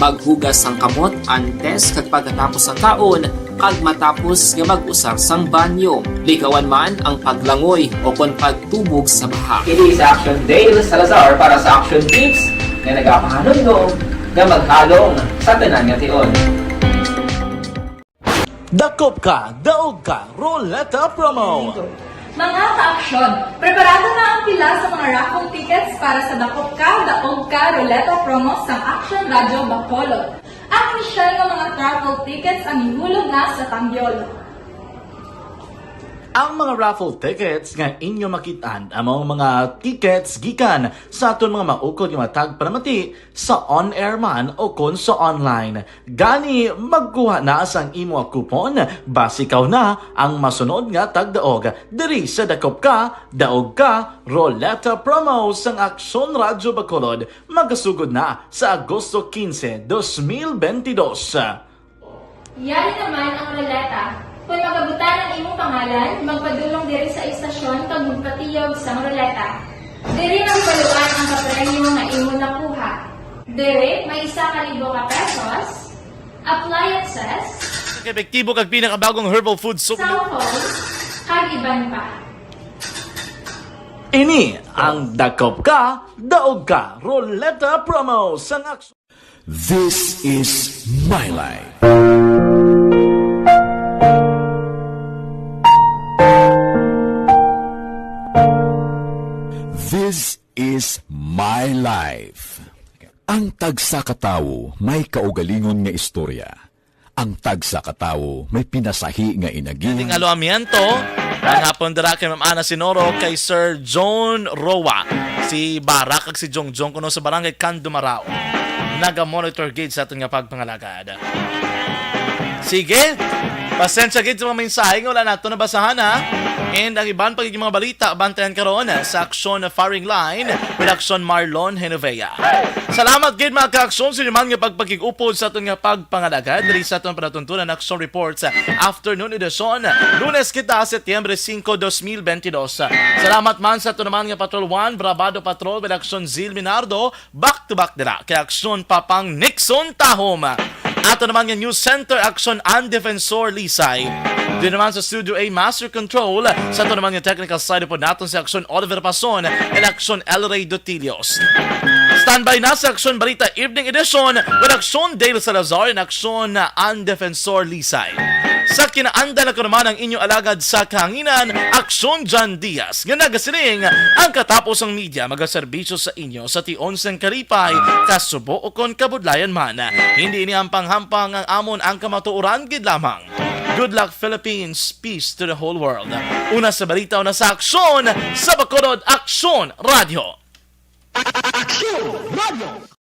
Maghugas sang kamot antes kag pagkatapos sang kaon, kag matapos nga mag-usar sang banyo. Likawan man ang paglangoy o kon pagtubog sa baha. Ini si Action Dale Salazar para sa Action Tips nga nagapahanumdom nga maghalong sa tanan nga tion. Dakop ka, daog ka, Roleta Promo! Mga ka-aksyon, preparado na ang pila sa mga raffle tickets para sa Dakop Ka, Daog Ka Roleta Promo sang Aksyon Radyo Bacolod. Ang inisyal nga mga raffle tickets ang ihulog na sa Tambiol. Ang mga raffle tickets nga inyo makit-an amo ang mga tickets gikan sa aton mga maukod nga mga tagpalamati sa on-air man o kon sa online. Gani, magkuha na sang imo coupon, basi ikaw na ang masunod nga tagdaog diri sa Dakop Ka, Daog Ka, Roleta Promo sang Aksyon Radyo Bacolod, magasugod na sa Agosto quince, dos mil veintidós. Yari naman ang roleta. Kung magabutang ang imong pangalan, magpadulong diri sa istasyon kag magpatiyog sang roleta. Diri mahibaluan ang kapremyo nga imo nakuha. Diri may isa ka libo ka pesos, appliances, Epektibo kag pinakabagong herbal food supplement. Cellphone, kag iban pa. Ini ang Dakop Ka, Daog Ka Roleta Promo sang Aksyon. This is my life. This is my life. Ang tagsa ka tawo may kaugalingon nga istorya. Ang tagsa ka tawo may pinasahi nga inagi. Ding aloamiento, ang hapon dira kay Ma'am Ana Sinoro, kay Sir John Roa, si Bara kag si Jongjong kuno sa Barangay Candumarao. Naga-monitor gid sa aton nga pagpangalagad. Sige, pasensya gid sa mga mensahe nga wala nato nabasahan, ha. And ang iban pa gid mga balita, bantayan karon sa Aksyon Firing Line with Aksyon Marlon Genovea. Salamat gid, mga ka-aksyon, sa inyong nga pagpakig-upod sa aton nga pagpangalagad diri sa aton palatuntunan Aksyon Report sa afternoon edition. Lunes kita, Setyembre singko, dos mil bentidós. Salamat man sa aton naman nga Patrol One, Brabado Patrol, with Aksyon Zil Minardo, back to back dira kay Aksyon Papang Nixon Tahom. Ato naman nga News Center, Aksyon An Defensor Lisay. Diri naman sa Studio A, Master Control, sa ato naman nga technical side pod naton si Aksyon Oliver Pason and Aksyon El Rey Dutilios. Standby na sa Aksyon Balita Evening Edition with Aksyon Dale Salazar and Aksyon An Defensor Lisay. Sa kinaanda na ko naman ang inyo alagad sa kahanginan, Aksyon John Diaz, nga nagasiling, ang katapos ang media magaserbisyo sa inyo sa tion sang kalipay, kasubo o kon kabudlayan man. Hindi ini hampang-hampang, ang amon ang kamatuoran gid lamang. Good luck, Philippines. Peace to the whole world. Una sa balita, una sa aksyon, sa Bacolod Aksyon Radyo. Aksyon Radyo.